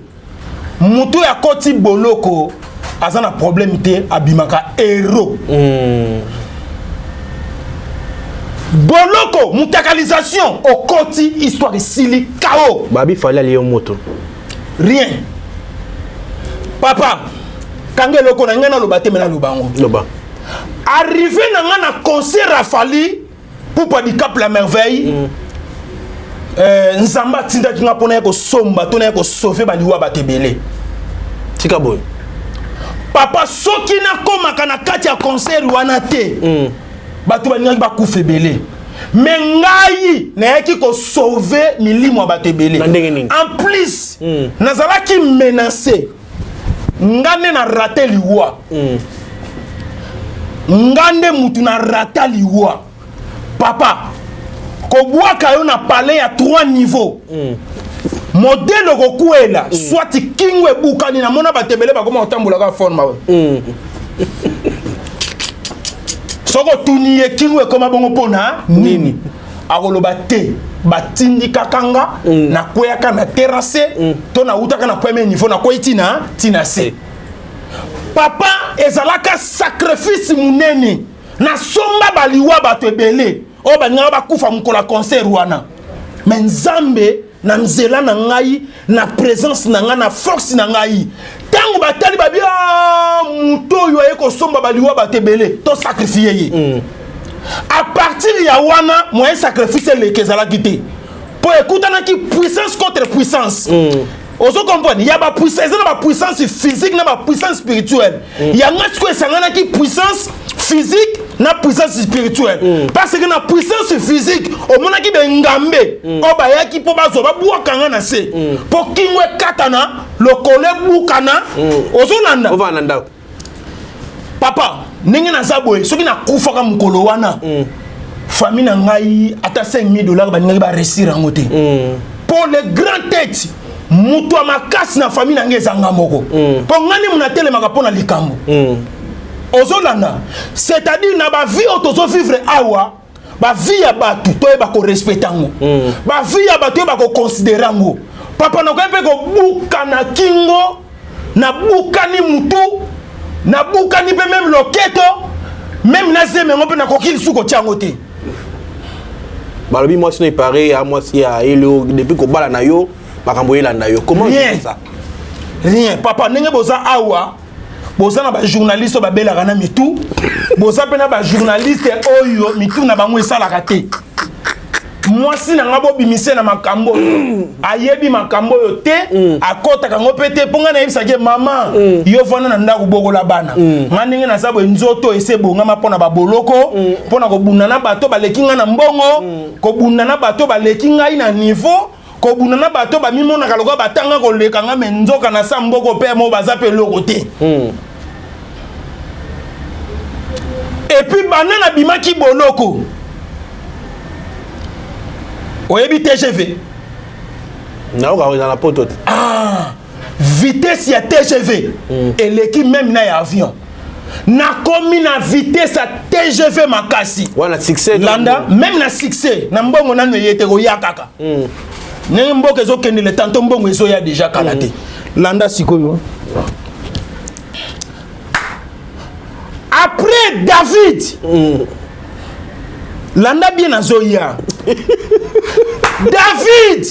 moto oyo akoti boloko aza na problème te, abimaka héros. Boloko mutakalisation, okoti, histoire esili, kao. Babi Fally ali yo moto. Rien, papa, kanga eloko na ngai naloba te, me naloba yango. Loba. Arrivé na ngai na concert ya Fally Ipupa du Cap la Merveille, Nzambe atindaki nga mpona ye kosomba to na ye kosauve baliwa bato ebele. Tika boye. Papa, soki nakomaka na kati ya concert wana te, bato balingaki bakufa ebele. Me ngai nayaki kosauve milimo ya bato ebele. Na ndenge nini? En plus, nazalaki menacé. Nga nde na rate liwa. Nga nde mutu na rata liwa. Papa, kobwaka yo na palais ya 3 niveau, modele okokwela, soit kingo ebukani. Namona bato ebele bakoma kotambolaka forme oyo. Soki otuni ye kingo ekoma bongo mpona nini, akoloba te batindikaka nga, nakweyaka na terrasse, to nawutaka na premier niveau, nakwei ntina ntina se. Papa, ezalaka sacrifice monene. Nasomba baliwa bato ebele oyo balingaka bakufa mokolo ya concert wana. Me Nzambe, na nzela na ngai, na présence na ngai, na force na ngai, ntango batali babi: "Ah, moto oyo aye kosomba baliwa bato ebele, tosacrifie ye." À partir ya wana, moyen sacrifice eleki ezalaki te, mpo ekutanaki puissance contre puissance. Ozo comprendre? Ya bapuissance, eza na bapuissance physique na bapuissance spirituelle. Yango sikoyo esanganaki, puissance physique na puissance spirituelle, parce que na puissance physique omonaki bengambe oyo bayaki mpo bazwa babwakanga na se, mpo kingo ekatana, lokolo ebukana. Ozolanda? Ovanda na ndako. Papa, ndenge naza boye, soki nakufaka mokolo wana, famille na ngai ata 5000 dollars balingaki baresir yango te. Mpo le grand tête, moto ya makasi na famille na ngai ezanga moko, mpo ngai nde moto natelemaka mpo na likambo. Ozolanda? C'est-à-dire na bavie oyo tozovivre awa, Bavie ya bato toyeba korespecte yango, bavie ya bato toyeba koconsidere yango. Papa, nakoki mpe kobuka na kingo, nabukani mutu, nabukani mpe meme loketo, meme na zemi yango mpe nakoki lisusu kotia yango te. Balobi mwasi no epare ya mwasi ya elio depuis kobala na yo, makambo elanda yo. Comment Rien. ça? Rien, papa. Ndenge boza awa, boza na bajournaliste oyo babelaka na mitu, boza mpe na bajournaliste oyo mitu na bango esalaka te. Mwasi na nga, bobimise na makambo oyo, ayebi makambo oyo te, akɔtaka yango mpe te. Mpo ngai nayebisaki ye: mama, yo vanda na ndako, bokola bana. Nga ndenge naza boye, nzoto ese ebongama mpo na baboloko, mpo na kobunda na bato baleki ngai na mbongo, kobunda na bato baleki ngai na niveau, kobunda na bato bamimonaka lokola batanga koleka nga, me nzoka na sa mboko mpe mo baza mpe eloko te. Et puis banda nabimaki boloko, oyebi TGV? Nayoka eza na poto te. Ah, vitesse ya TGV eleki même na ya avion. Nakomi na vitesse ya TGV makasi. Wana succès. Landa, même na succès na mbongo nano eye te, koya kaka ndenge mboka ezokendele. Tanto mbongo ezoya déjà kala te. Landa sikoyo, après David, landa bien, azoya David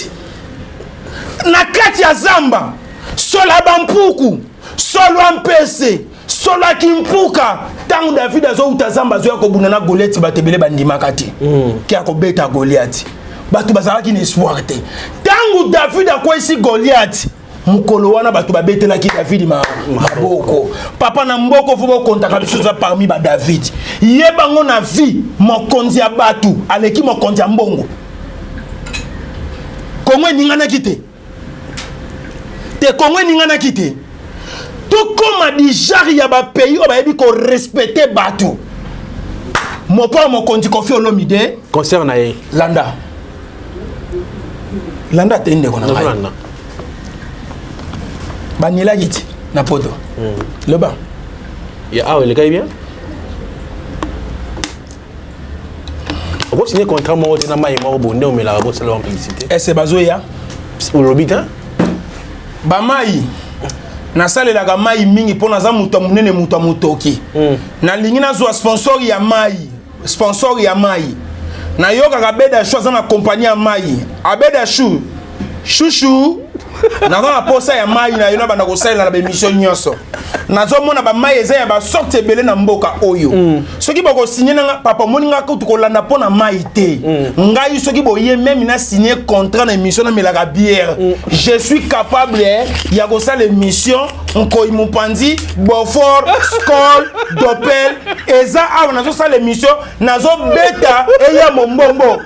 na kati ya zamba, solo ya bampuku, solo ya mpese, solo ya kimpuka. Ntango David azowuta zamba, azoya kobunda na Goliati, bato ebele bandimaka te ke akobeta Goliati. Bato bazalaki na espoir te. Ntango David akweyisi Goliati, mokolo wana bato babetelaki David maboko. Papa, na mboko fo bokontaka biso, eza parmi badavid. Ye bango na vie, mokonzi ya bato aleki mokonzi ya mbongo. Kongo eninganaki te te, Kongo eninganaki te. Tokóma du genre ya bapays oyo bayebi korespecte bato. Mopao mokonzi Kofi Olomide, Concert na ye. Landa, landa te, ndeko na ngai. Nazolanda. Banielaki ti na poto, loba. Ya awa elekaki bien. Okosigne contrat moko te na mai moko boye nde omelaka, bosala wa publicité. Ese bazoya. Olobi te. Bamai nasalelaka mai mingi mpo naza moto ya monene, moto ya motoki. Nalingi nazwa sponsor ya mai, sponsor ya mai. Nayokaka Beda Shu aza na kompagnie ya mai. Abeda Shu, shushu, naza na posa ya mai na yo, na banda kosalela na baémission nyonso. Nazomona bamai eza ya basorte ebele na mboka oyo. Soki bokosinye nanga, papa, omoni nga kutu kolanda mpo na mai te. Ngai soki boye meme na signe contrat na émission, namelaka bière. Je suis capable ya kosala émission nkoi mopanzi Beaufort, Skol, Dopel eza awa. Nazosala émission, nazobeta eya mombombo,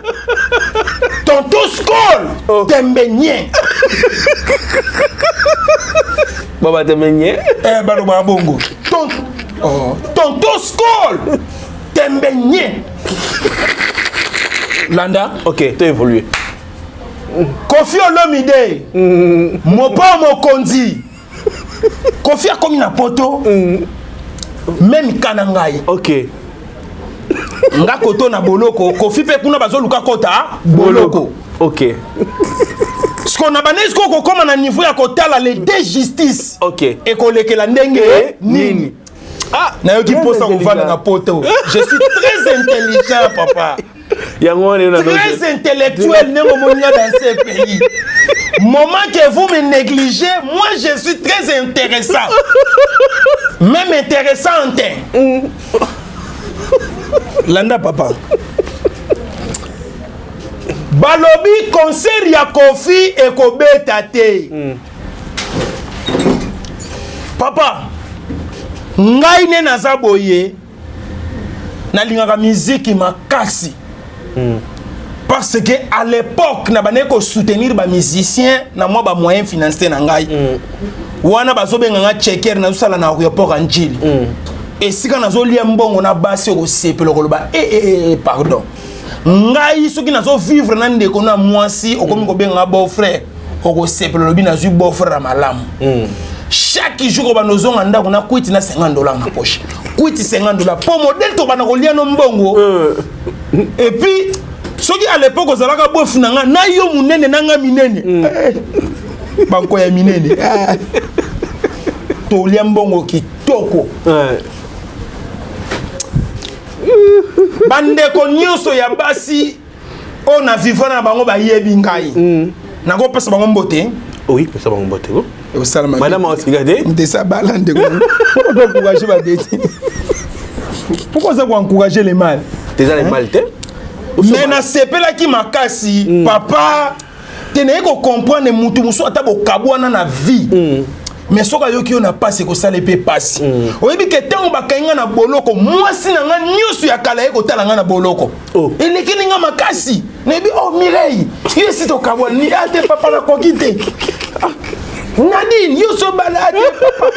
tonton Skol. Oh. Tembe nye. Baba tembe nye. Eh, balobaka bongo. Oh. Tonton Skol, tembe nye. Landa. Ok, to évoluer. Kofi Olomide, mopao mokonzi Kofi akomi na poto, même ka na ngai. Nga koto na boloko, Kofi mpe kuna bazoluka kota boloko. Siko na bandeki sikoyo kokóma na niveau ya kotala les deux justice ekolekela ndenge nini. Ah, nayoki très mposa kovanda na intelligent. poto. Je suis très intelligent, papa. Yango wana yo na Très intellectuel. Ndenge omoni nga dans ce pays, moment que vous me négligez, moi je suis très intéressant, même intéressante. Landa, papa, balobi concert ya Kofi ekobeta te. Papa, ngai nde naza boye, nalingaka miziki makasi parce que à l'époque na bandaki kosoutenir bamusicien na mwa bamoyen financier na ngai. Wana bazobenga nga checker, nazosala na aéroport ya Njili, esika nazolia mbongo na basi. Okosepela koloba e, e, e, pardon, ngai soki nazovivre na ndeko na mwasi, okomi kobenga nga beau frère, okosepela, olobi nazwi beau frère ya malamu. Chaque jour obanda ozonga ndako na kwiti na 50 dollar na poche, kwiti 50 dollar, po modele tobanda kolia no mbongo. Et puis soki à l'époque ozalaka bofu na nga na yo munene na nga minene mm. eh, banko ya minene ah. Tolia mbongo kitoko ouais. Bandeko nyonso ya basi oyo na vivre na bango bayebi ngai mm. Nakopesa bango mbote. Oui, pesa bango mbote. Osalama madame osika te ndesa bala ndeko. Pourquoi encourager ba bêtises? Pourquoi oza koencourager le mal? Eza le mal te. Mais nasepelaki makasi mm. Papa te, naye kocomprendre mutu mosusu ata bokabwana na vie mm. Mais soki ayoki yo na pasi, ekosala mpe pasi mm. Oyebi ke ntango bakangi nga na boloko, mwasi na nga nyonso ya kala ye kotala nga na boloko oh. Elekeli nga makasi. Nayebi oh Mireille, yo esi tokabwana ni a te papa, nakoki te. Ah, Nadine, yo so bala te papa,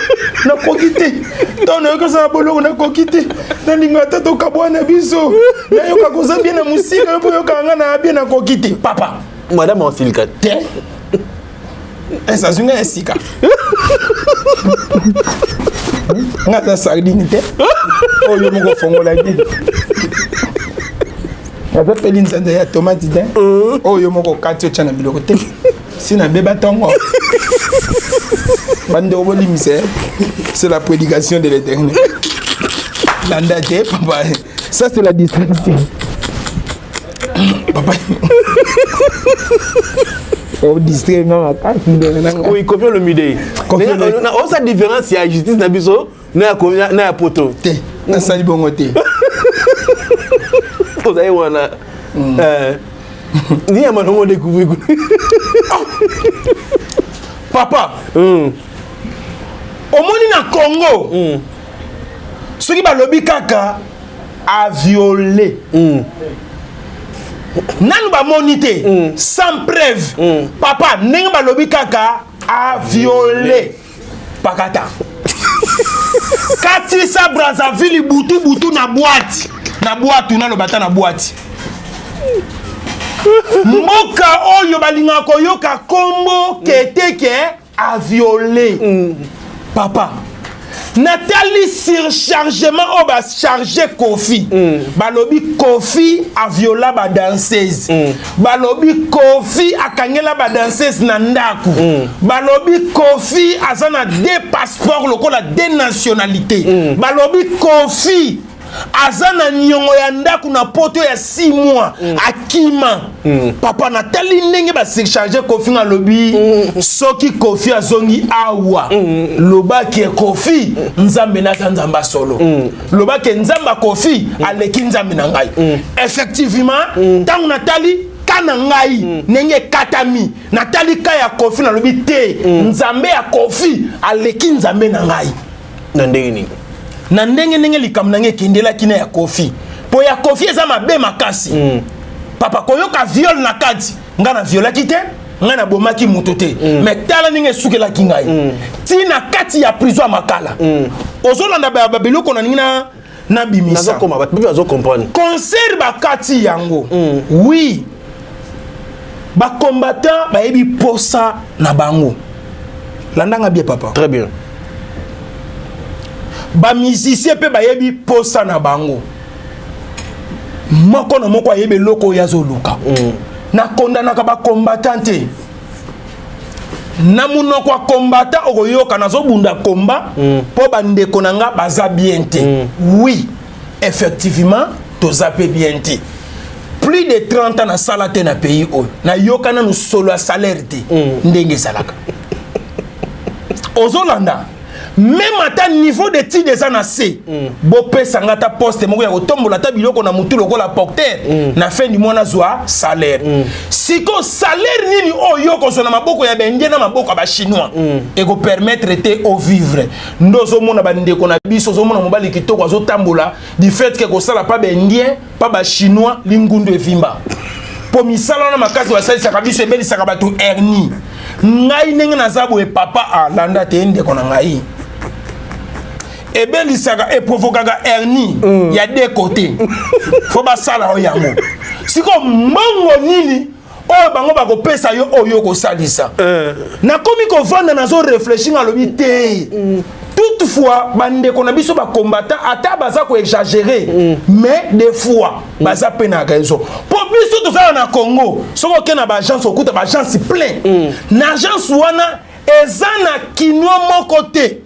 nakoki te. Ntango nayoki oza na boloko, nakoki te. Nalinga ata tokabwana biso, nayoka koza bien na mosika, yo mpo oyokaka nga na bien, nakoki te papa. Madame osilika te, ese azwi ngai ya sika. Nga aza sardine te oyo moko ofongolaki, aza mpe linzanza ya tomate te oyo moko okati otya na biloko te. Si nabeba ntongo, bandeko bolimbisa, c'est la prédication de l'Éternel. Landa te papa, ça c'est la distraction. Papa odistrait nga makasi, ndenge na nga. Oui, Koffi Olomide, osa différence ya justice na biso na ya poto. Te, nasali bongo te. Ozali wana ni ya malongo découvrir. Papa, omoni na Congo, soki balobi kaka aviole, nanu bamoni te, sans preuve, papa, ndenge balobi kaka aviole, pakata katisa Brazzaville butu butu na boîte na boîte, naloba ata na boîte. Mboka oyo balingaka koyoka kombo keteke aviole mm. Papa, natali surchargement oyo bacharge Koffi mm. Balobi Koffi aviola badanseuse mm. Balobi Koffi akangela badanseuse na ndako mm. Balobi Koffi aza na deux passeport lokola deux nationalité mm. Balobi Koffi aza na niongo ya ndako na poto ya 6 mois mm. Akima mm. Papa, natali ndenge basurcharge Koffi, nga alobi mm. Soki Koffi azongi awa mm. Lobaki Koffi mm. Nzambe naza Nzambe solo mm. Lobaki Nzambe Koffi mm. aleki Nzambe na ngai mm. Effectivement, ntango mm. natali ka na ngai mm. ndenge ekatami, natali ka ya Koffi, nalobi te mm. Nzambe ya Koffi aleki Nzambe na ngai. Na ndenge nini? Na ndenge ndenge likambo na ngai ekendelaki na ya Koffi, mpo ya Koffi eza mabe makasi mm. Papa, koyoka viol na kati, ngai na violaki te, ngai nabomaki moto te mm. Mais tala ndenge esukelaki ngai mm. Ti na kati ya prison ya Makala mm. Ozolanda babiloko na ningi na nabimisa. Nazokoma, bato mpe bazocomprendre. Concert bakati yango mm. Oui, bacombattant bayebi posa na bango. Landanga bien, papa. Très bien. Bamusicien mpe bayebi posa na bango. Moko na moko ayebi eloko oyo azoluka mm. Nakondanaka bacombattant te. Na monoko ya combattant okoyoka nazobunda komba mpo mm. bandeko na nga baza bien te mm. Oui, effectivement toza mpe bien te. Plus de 30 ans nasala te na pays oyo, nayoka nanu solo ya salaire te mm. Ndenge ezalaka, ozolanda, même ata niveau d'étude eza na se mm. Bopesa nga ata poste moko ya kotombola ata biloko na mutu lokola porteur mm. Na fin du mois nazwa salaire mm. Sikoyo salaire nini oyo okozwa na maboko ya baindien, na maboko ya bachinois mm. Ekopermettre te ovivre. Nde ozomona bandeko na biso, ozomona mobali kitoko azotambola, du fait ke kosala pa baindien, pa bachinois, lingundu evimba, mpo misala wana makasi basalisaka biso ebelisaka bato hernie. Ngai ndenge naza boye, papa, alanda te ndeko na ngai, ebelisaka, eprovokaka hernie mm. ya deux côté. Fo basala oyo yango. Sikoyo mbongo nini oyo bango bakopesa yo oyo okosalisa? Nakomi kovanda, nazo réfléchir, alobi te mm. Toutefois, bandeko na biso bacombattant, ata baza koexagérer, mais des fois baza mpe na raison, mpo biso tozala na Congo, soki okei na baagence, okuta baagence plein. Na agence wana eza na Kinois moko te,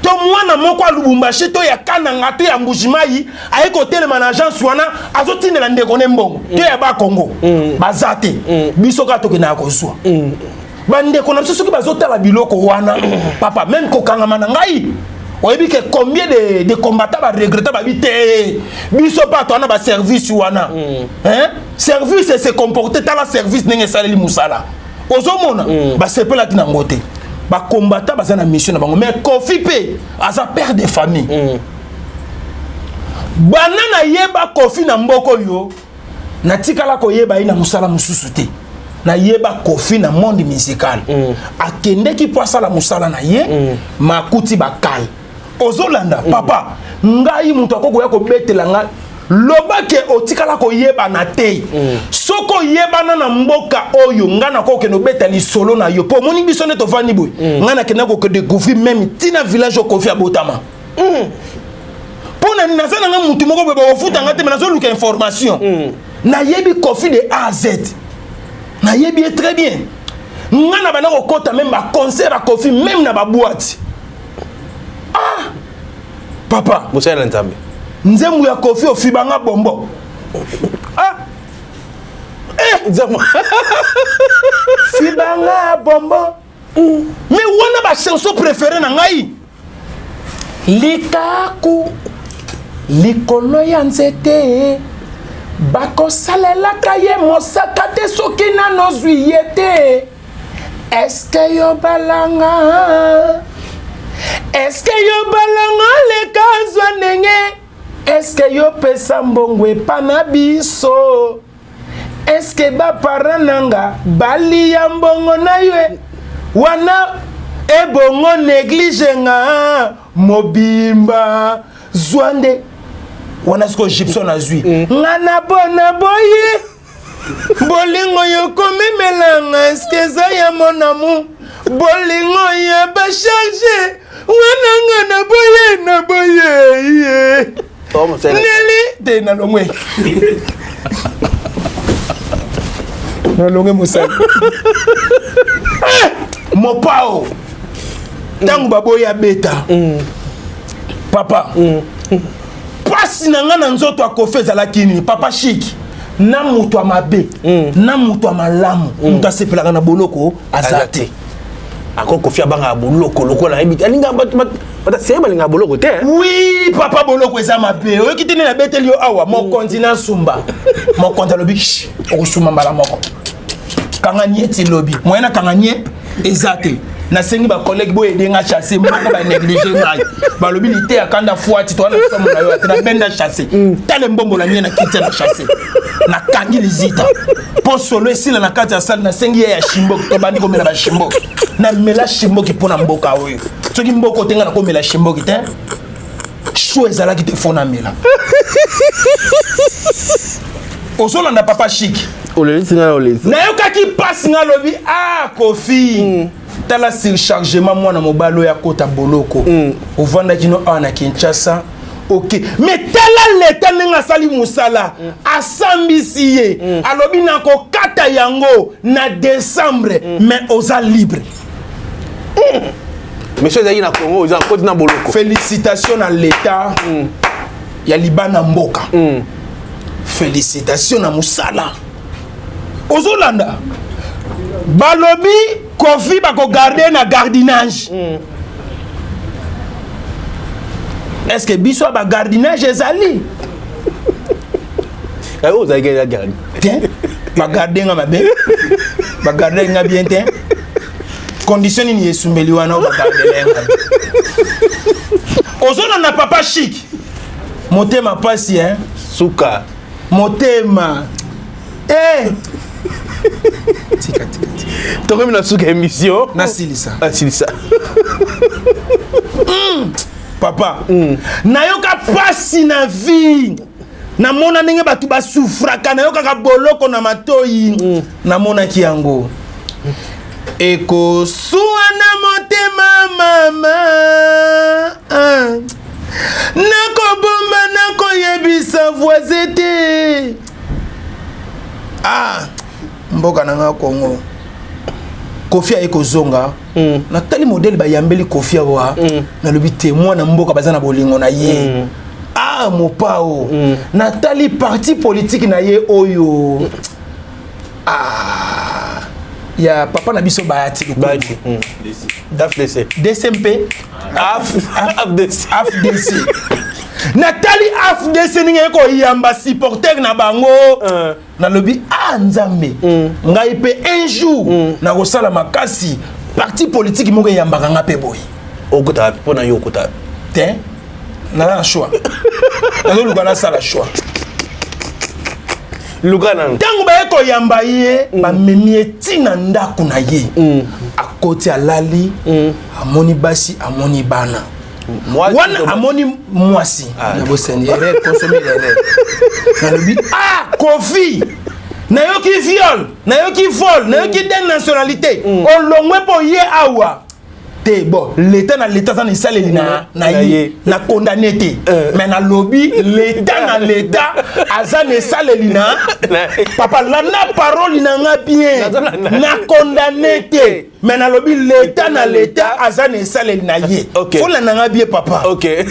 to mwana moko ya Lubumbashi, to ya Kananga, to ya Mbujimai aye kotelema na agence wana, azotindela ndeko ne mbongo, to ya Bakongo baza te. Biso kaka tokendaka kozwa bandeko na biso. Soki bazotala biloko wana, papa, même kokangama na ngai, oyebi ke combien de combattants baregretter, babi te, biso mpe ato wana baservice wana, hein? Service se comporte, tala service ndenge esaleli mosala, ozomona basepelaki nango te. Bacombattant baza na mission na bango, mais Kofi mpe aza père de famille. Bana nayeba Kofi na mboka oyo, natikala koyeba ye na mosala mosusu te. Nayeba Kofi na monde musical. Akendeki mpo asala mosala na ye, makuti bakale. Ozolanda, papa, ngai moto akokoya kobetela ngai, loba ke otikala koyebana te. Soki oyebana na mboka oyo, ngai nakokende obeta lisolo na yo, mpo omoni biso nde tovandi boye. Ngai nakenda kokedécouvrir même ntina village oyo Kofi abotama. Mpo na naza nanga mutu moko boye, bakofuta nga te, me nazoluka information. Nayebi Kofi de A à Z, nayebi ye très bien. Nga na banda kokɔta même baconcert ya Kofi, même na baboîte. Ah papa. Mosala na Nzambe. Nzembo ya Kofi, ofibanga bombo. Ah eh! Nzambe. Fibanga bombo, mais wana bachanson préféré na ngai. Likaku likolo ya nzete, bakosalelaka ye mosaka te soki nano zwi ye te. Eske yo balanga, eske yo balanga leka zwa ndenge, eske yo pesa mbongo epa na biso, eske baparent nanga balia mbongo na yo wana, ebongo néglige nga mobimba, zwa nde wana. Sikoyo Gibson azwi nga na bona boye, bolingo yokomemelanga, eske eza ya monamu, bolingo ya bacharge wana, nga na boye na boye ye. Oh, mosala. Neli te, nalongwe, nalongwe mosali. Eh, mopao, ntango baboyi abeta, papa, pasi na nga na nzoto ya Kofi ezalaki nini? Papa Chik, na moto ya mabe na moto ya malamu, moto asepelaka na boloko aza te. Ako Kofi abangaka boloko lokola ayebi te, alingaka bato, bato seye balingaka boloko te, hein? Oui papa, boloko eza mabe. Oyoki te nde nabeteli yo awa, mokonzi na sumba, mokonzi alobi: "Shh, okosumba mbala moko, kanga nie ti lobi." Moyen nakanga nie eza te. Nasengi bacollègue boyede nga chasse moko, banéglige ngai, balobi liteya kanda fwati to wana somo na yo ate. Nabenda chasse, tala embombola nie na kiti na chasse, nakangi lizita mpo solo esila na kati ya sale. Nasengi ye ya shimboki, tobandi komela bashimboki. Namela shimboki mpo na mboka oyo. Soki mboka otenga, nakomela shimboki te. Sho ezalaki te, fo namela. Ozolanda, papa Chik? Olelisi ngai, olelisi. Nayokaki mpasi. Nga alobi: "Ah Kofi, tala surchargement, mwana mobali oyo akota boloko. Ovandaki no awa na Kinshasa, ok, mais tala leta ndenge asali mosala, asambisi ye, alobi nakokata yango na décembre, mais oza libre." Mais so ezalaki na Congo, oza koti na boloko. Félicitation na leta ya libana mboka, félicitation na mosala. Ozolanda, balobi Kofi bakogarde na gardiennage. Est ce que biso ya bagardinage ezali? Oyo ozalaki ya garde. Te, bagarde nga mabe, bagarde nga bien te. Condition nini esumbeli wana oyo bagardele ngai? Ozolanda, papa Chik, motema pasi, hein? Suka. Motema, eh! Tika, tika, tika. Tokomi na suka émission. Nasilisa. Nasilisa. Papa, nayoka pasi na vie, namona ndenge bato basufraka, nayokaka boloko na matoi, namonaki yango ekosuwa na motema mama. Mboka na nga Congo. Kofi aye kozonga. Natali modèle bayambeli Kofi awa. Nalobi te mwana mboka baza na bolingo na ye. Ah mopao. Natali parti politique na ye oyo. Ah ya papa na biso Bahati. Bahati. AFDC. DCMP. AFDC. AFDC. Natali AFDC ndenge ekoyamba supporter na bango. Nalobi ah Nzambe. Ngai mpe un jour nakosala makasi parti politique moko eyambaka nga mpe boye. Okota mpo na yo okota. Te naza na choix. Nazoluka nasala choix. Luka nanu. Ntango baye koyamba ye, bamemi ye ntina ndako na ye. Akoti alali, amoni basi, amoni bana. Wana amoni mwasi. Nabosani erreur, consommer l'erreur. Nalobi ah Kofi, nayoki viol, nayoki vol, nayoki den nationalité. Olongwe mpo ye awa. Te bon, l'état na l'état aza na esaleli na na ye, na condamné te. Mais nalobi l'état na l'état aza na esaleli na papa, landa parole na nga bien, na condamné te. Mais nalobi l'état na l'état aza na esaleli na ye. Faut landa nga bien papa.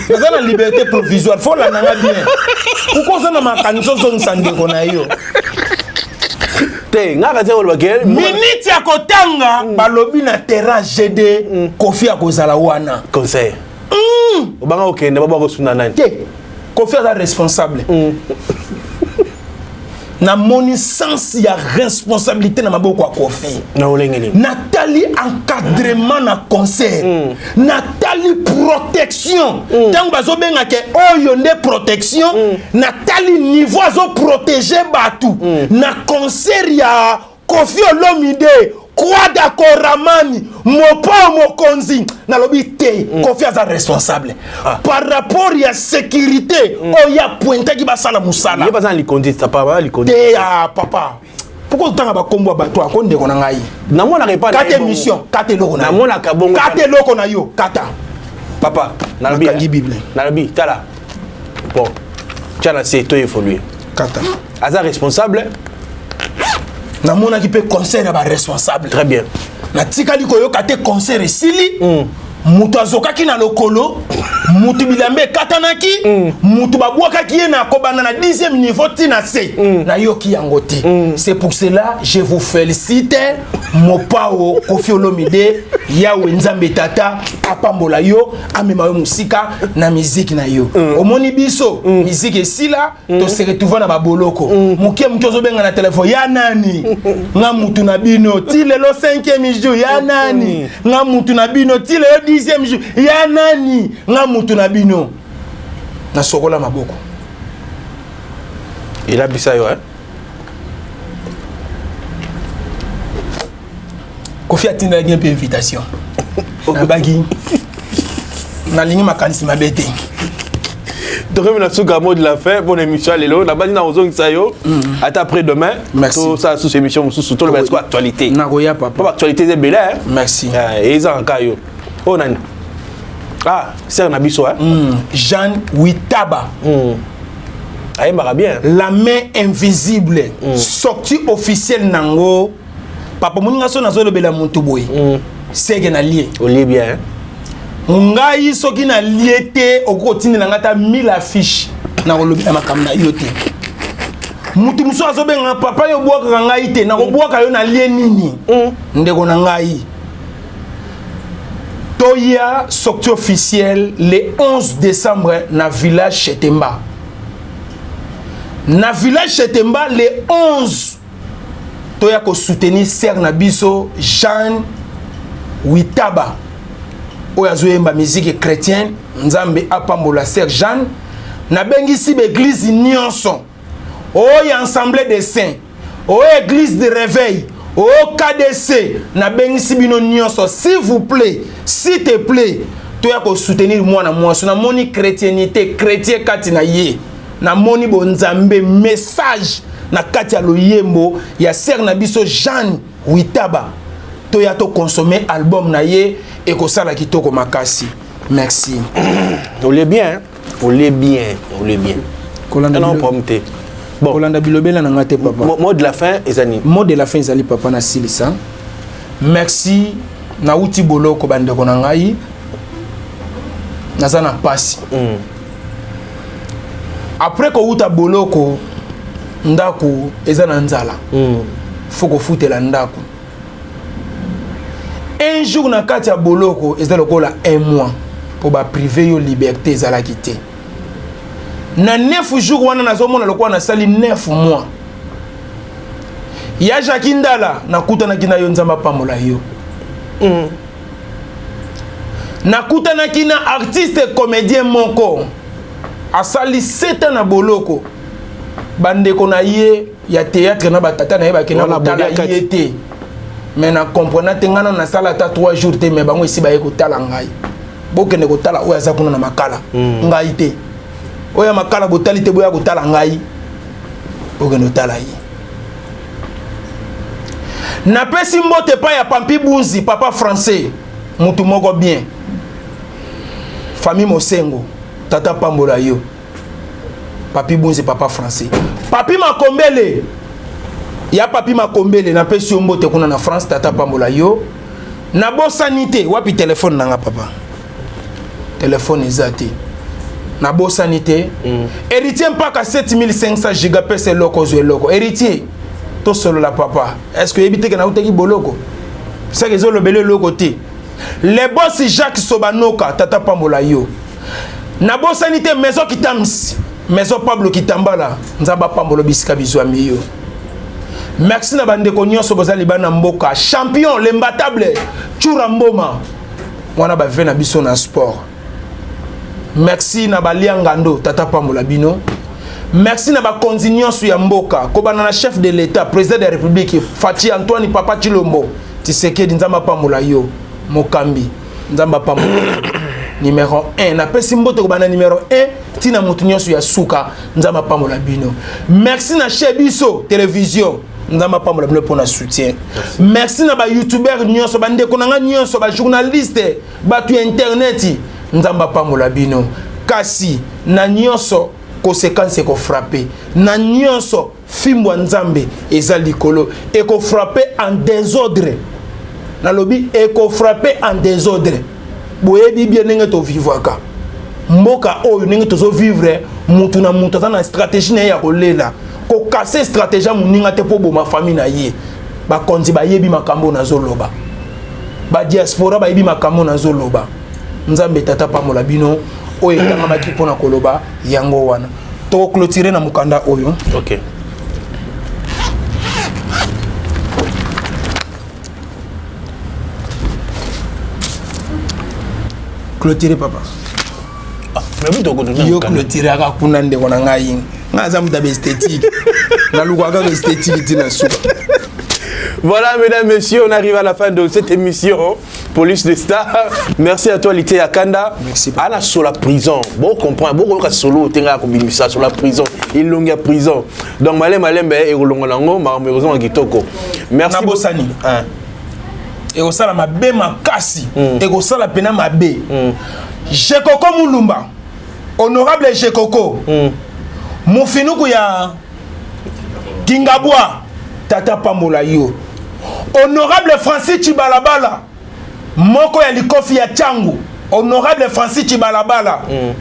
Naza na liberté provisoire, faut landa nga bien. Pourquoi oza na makanisi ozongisa ndeko na yo? Te nga katia koloba ke minute ya kotanga balobi na terrain GD Kofi akozala wana. Conseil. Obanga okende baba kosuna nani? Te. Kofi aza responsable. Namoni sens ya responsabilité na maboko ya Kofi. Na olenge nini? Natali encadrement na concert. Natali protection. Tango bazobenga ke oyo nde protection, natali niveau azo protéger batu. Na concert ya Kofi Olomide, Kwada Koramani, Mopao Mokonzi, nalobi te, Kofi aza responsable. Par rapport ya sécurité, oyo apointaki basala mosala. Ye baza na likondi, papa, baza na likondi. Te ya papa. Pourquoi otanga bakombo ya bato ako ndeko na ngai? Namonaka epai na Kata ye bongo. émission, kata eloko na yo. Namonaka bongo. Kata eloko na yo, kata. Papa, nalobi, Nakangi Bible. Nalobi, tala. Bon, tia na se to évoluer. Kata. Aza responsable. Namonaki mpe concert ya ba responsable. Très bien. Natikali koyoka te concert esili. Moto azokaki na lokolo, moto bilamba ekatanaki, moto babwakaki ye na kobanda na 10e niveau ti na se. Nayoki yango te. C'est pour cela je vous félicite Mopao Kofi Olomide, Yahweh Nzambe Tata apambola yo, amema yo mosika na musique na yo. Omoni biso, musique esila, to se retrouve na baboloko. Moke moke ozobenga na téléphone, ya nani? Nga mutu na bino, ti lelo 5e jour, ya nani? Nga mutu na bino, ti lelo 10e jour, ya nani? Nga mutu na bino. Na sokola maboko. Elabisa yo, hein? Kofi atindaki mpe invitation. Nabaki nalingi makanisi mabe te. Tokomi na suka mot de la fin pour l'émission lelo. Nabandi na ozongisa yo ata après demain. Merci. Tosala susu émission mosusu toloba siko actualité. Nakoya papa. Po actualité eza ebele, hein? Merci. Eza nka yo. Oyo nani? Ah, sœur na biso, hein? Jeanne Witaba. Ayembaka bien. La main invisible. Sortie officielle nango. Papa moninga so nazolobela motu boye. Sege na lie. Olie bien, hein? Ngai soki na lie te okoki kotindela ngai ata 1000 affiche na kolobela makambo na yo te. Mutu mosusu azobenga papa yo obwakaka ngai te, nakobwaka yo na lie nini? Ndeko na ngai. Toya sortie officielle le 11 décembre na village Chetemba. Na village Chetemba le 11 toya ko soutenir sœur na biso Jeanne Witaba oyo azoyemba musique chrétienne. Nzambe apambola sœur Jeanne. Nabengisi ba église nyonso, oyo Assemblée des Saints, oyo église de réveil, oyo KDC, nabengisi bino nyonso, s'il vous plaît, s'il te plaît, toya ko soutenir mwana mwasi. Namoni chrétienté, chrétien kati na ye, namoni bonzambe message na kati ya loyembo ya sœur na biso Jeanne Witaba. Toya to consommer album na ye ekosala kitoko makasi. Merci. Olie bien, hein? Olie bien, olie bien. Kolanda Non, bilo. problème te. Bon. Kolanda bilobela na nga te papa. Mot de la fin ezali. Mot de la fin ezali papa na silisa. Merci nauti boloko bandeko na ngai naza na pasi mm. Après kowuta boloko ndako eza na nzala mm. Faut kofutela ndako un jour na kati ya boloko eza lokola un mois mpo baprive yo liberté ezalaki te na 9 jours wana nazomona lokola nasali 9 mois ya Jacques Ndala nakutanaki na yo Nzambe apambola yo mm. Nakutanaki na artiste comédien moko asali 7 ans na boloko bandeko na ye ya théâtre na batata na ye bakenda kotala ye te mais na comprena te ngai na nasala ata 3 jours te mais bango esi baye kotala ngai bokende kotala oyo aza kuna na makala mm. ngai te oyo ya makala botali te boya kotala ngai bokende kotala ye napesi mbote epai ya pampi bunzi papa français mutu moko bien famille mosengo tata pambola yo papi bunzi papa français papi makombele ya papi makombele napesi yo mbote kuna na france tata pambola yo nabosani te wapi telefone nanga papa telefone eza te nabosani te mm. héritier mpaka 7500 giga pesa eloko ozwa eloko héritier tosolola papa est ce que oyebi te ke nautaki boloko seke ezolobela eloko te le boss jacques sobanoka tata pambola yo nabosani te maison kitams maison pablo kitambala nzambe apambola bisika bizwami yo merci na bandeko nyonso boza libanda mboka champion l'imbattable chura mboma wana bave na biso na sport merci na balia ngando tata pambola bino merci na bakonzi nyonso ya mboka kobanda na chef de l'état président de la république Fatshi Antoine Papa Tshilombo Tshisekedi nzambe apambola yo mokambi nzambe apambola numéro 1 napesi mbote kobanda numéro 1 ntina moto nyonso ya suka nzambe apambola bino merci na chez biso télévision nzambe apambola bino mpona soutien merci na bayoutubeur nyonso bandeko na ngai nyonso bajournaliste bato ya internet nzambe apambola bino kasi na nyonso conséquence ekofrappe na nyonso fimbo ya nzambe eza likolo ekofrappe en désordre nalobi ekofrappe en désordre boyebi bien ndenge tovivwaka mboka oyo ndenge tozovivre mutu na mutu aza na stratégie na ye ya kolela kokase stratégie ya moninga te mpo oboma famille na ye bakonzi bayebi makambo nazoloba badiaspora bayebi makambo nazoloba nzambe tata pambola bino oyo etangamaki mpo na koloba yango wana tokoclotire na mokanda oyo okay. Clôturer papa. Ah, yo clôturaka kuna ndeko na ngai ngai aza moto ya baesthétique nalukaka kaka esthétique ntina suka Voilà, mesdames, messieurs, on arrive à la fin de cette émission Police de Star. Merci à toi, Lité Akanda. Merci. Ana sur la prison. Bon, comprend. Bon, solo, tenga kobimisa sur la prison. Il longue prison. Donc, malem, malem, et rolongo, malheureusement, kitoko. Merci. Nabosani. Hein. Ekosala mabe makasi. Mm. Ekosala pena mabe. Mm. Jekoko Mulumba. Honorable Jekoko. Mm. Mufinuku ya Kingabwa. Tata pambola yo. Honorable Francis Chibalabala. Moko ya likofi ya Changu. Honorable Francis Chibalabala. Mm.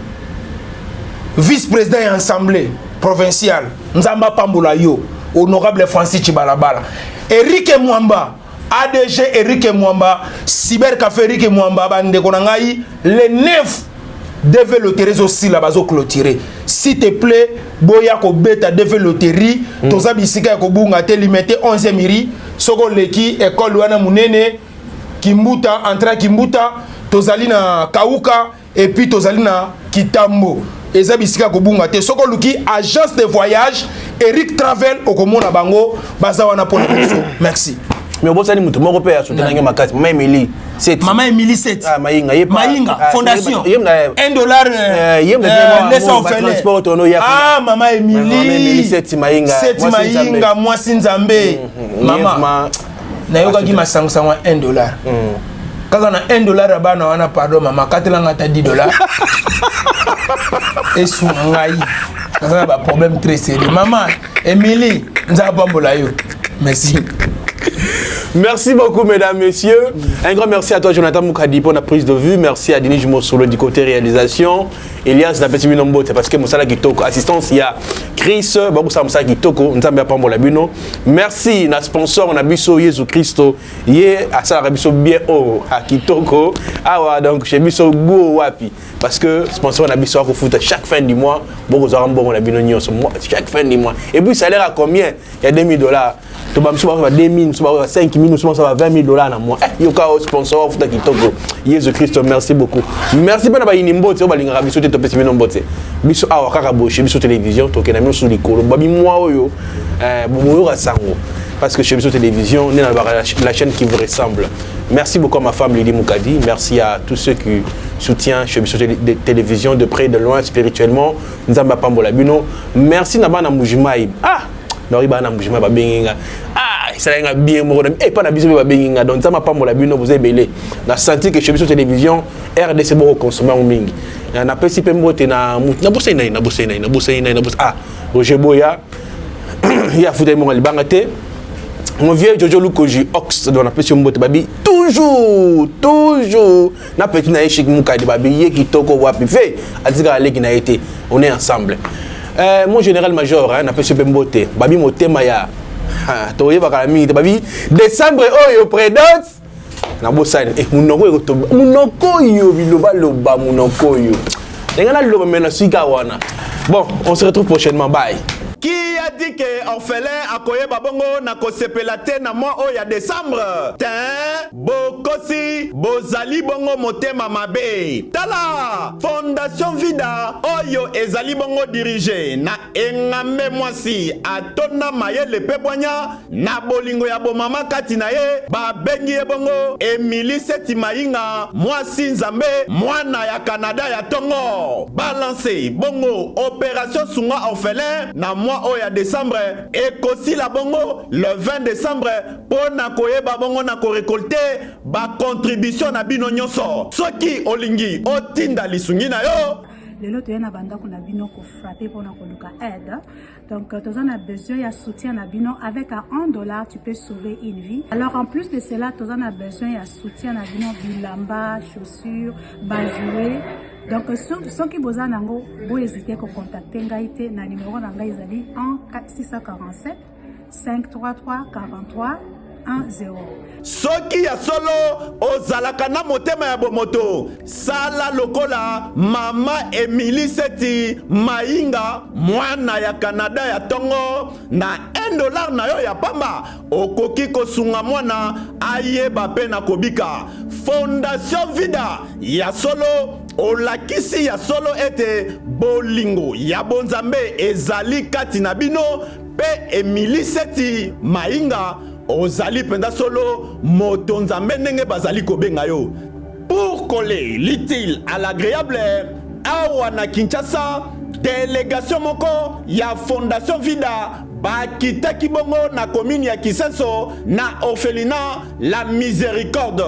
Vice-président ya assemblée provinciale. Nzamba pambola yo. Honorable Francis Chibalabala. Eric Mwamba. ADG Eric Mwamba, Cyber Café Eric Mwamba, bandeko na ngai, le 9 DV Loterie ezosila bazo clôturer. S'il te plaît, boya kobeta DV Loterie, mm. toza bisika ya kobunga te limete 11e miri, soko leki école wana munene Kimbuta, entrée Kimbuta, tozali na Kauka et puis tozali na Kitambo. Eza bisika kobunga te. Soko luki agence de voyage Eric Travel okomona bango baza wana pona biso. Merci. Mais obosani moto moko mpe asoutenaki makasi mama Emily Seti. Mama Emily Seti. Ah, Mayinga. Ye Mayinga, ah, fondation. Ye, ye, 1 dollar. Euh, ye, euh, laisse orphelin. Transport, ono ya. Ah, Mama Emily. Mama Emily Seti Mayinga. Seti Mayinga, mwasi Nzambe. Mm, mm, Mama. Nayokaki masango sango ya 1 dollar. Mm. Kaka na 1 dollar ya bana wana pardon mama katelanga ata 10 dollars. Esunga ngai. Naza na baproblème très sérieux. Mama Émilie, Nzambe apambola yo. Merci. Merci beaucoup, mesdames, messieurs. Un grand merci à toi, Jonathan Moukadi, pour la prise de vue. Merci à Denis Mosolo du côté réalisation. Elias napesi bino mbote parce que mosala kitoko. Assistance, il y a Chris, Baboussa mosala kitoko, Nzambe apambola bino. Merci na sponsor na biso Yesu Christo. Ye asala biso bien oh a kitoko. Awa donc chez biso go wapi parce que sponsor na biso akofuta chaque fin du mois, bokozwaka mbongo na bino nyonso chaque fin du mois. Et puis salaire à combien? Il y a 2000 $. To ba mosusu ba 2000, mosusu ba 5000, mosusu ba 20 000 $ na mois. Eh, yoka o sponsor afuta kitoko. Yesu Christo, merci beaucoup. Merci mpe na bayini mbote oyo balingaka biso te. Topesi bino mbote. Biso awa kaka boye chez biso télévision, tokenda bino susu likolo babimwa oyo boyoka sango parce que chez biso télévision nde nalobaka la chaîne qui vous ressemble. Merci beaucoup à ma femme Lydie Moukadi. Merci à tous ceux qui soutiennent chez biso télévision de près, de loin, spirituellement. Nzambe apambola bino. Merci na bana Mbujimayi. Ah, naoyi bana Mbujimayi babengi nga. Ah, esalaki nga bien moko na epa na biso mpe babengi nga. Donc Nzambe apambola bino, boza ebele. Na senti que chez biso télévision RDC boko consommer yango mingi. Napesi mpe mbote na nabosani nai, nabosani nai, nabosani nai, nabosani. Ah, Roger Boya, ye afutaki mongo libanga te. Mon vieux Jojo Lukoji Ox, donc napesi yo mbote. Babi toujours toujours na petit na ye Chik Mukadi, babi ye kitoko wapi fe atikaka leki na ye te. On est ensemble. Mon général major, hein, napesi yo mpe mbote. Babi motema ya toyebaka na mingi te. Babi décembre oyo prédot nabosani. Eh, monoko ekotoba, monoko oyo bilobaloba, monoko oyo ndenge naloba me na sika wana. Bon, on se retrouve prochainement. Bye. Qui a dit que orphelin akoyeba bongo na kosepela te na mois oyo ya décembre? Te, bokosi, bozali bongo motema mabe. Tala, Fondation Vida oyo ezali bongo dirigé na engambe mwasi atonda mayele mpe bwanya na bolingo ya bomama kati na ye, babengi ye bongo Emili Seti Mayinga, mwasi Nzambe, mwana ya Kanada ya ntongo. Balance bongo opération sunga orphelin na mois oyo ya décembre, ekosila bongo le 20 décembre, mpo na koyeba bongo na korécolter bacontribution na bino nyonso. Soki olingi otinda lisungi na yo, Lelo toye na bandako na bino kofrapper mpona koluka aide. Donc toza na besoin ya soutien na bino. Avec à 1 dollar, tu peux sauver une vie. Alors en plus de cela, toza na besoin ya soutien na bino: bilamba, chaussures, bajouets. Donc soki boza nango, bohésite kocontacter ngai te na numéro na ngai, ezali 1 647 533 43 10. Soki ya solo ozalaka na motema ya bomoto, sala lokola mama Emili Seti Mayinga, mwana ya Kanada ya ntongo. Na 1 dollar na yo ya pamba, okoki kosunga mwana ayeba mpe na kobika. Fondation Vida ya solo olakisi ya solo ete bolingo ya bonzambe ezali kati na bino. Mpe Emili Seti Mayinga, ozali mpenza solo moto Nzambe ndenge bazali kobenga yo. Pour coller l'utile à l'agréable, awa na Kinshasa, délégation moko ya Fondation Vida bakitaki bongo na commune ya Kisenso, na orphelinat La Miséricorde.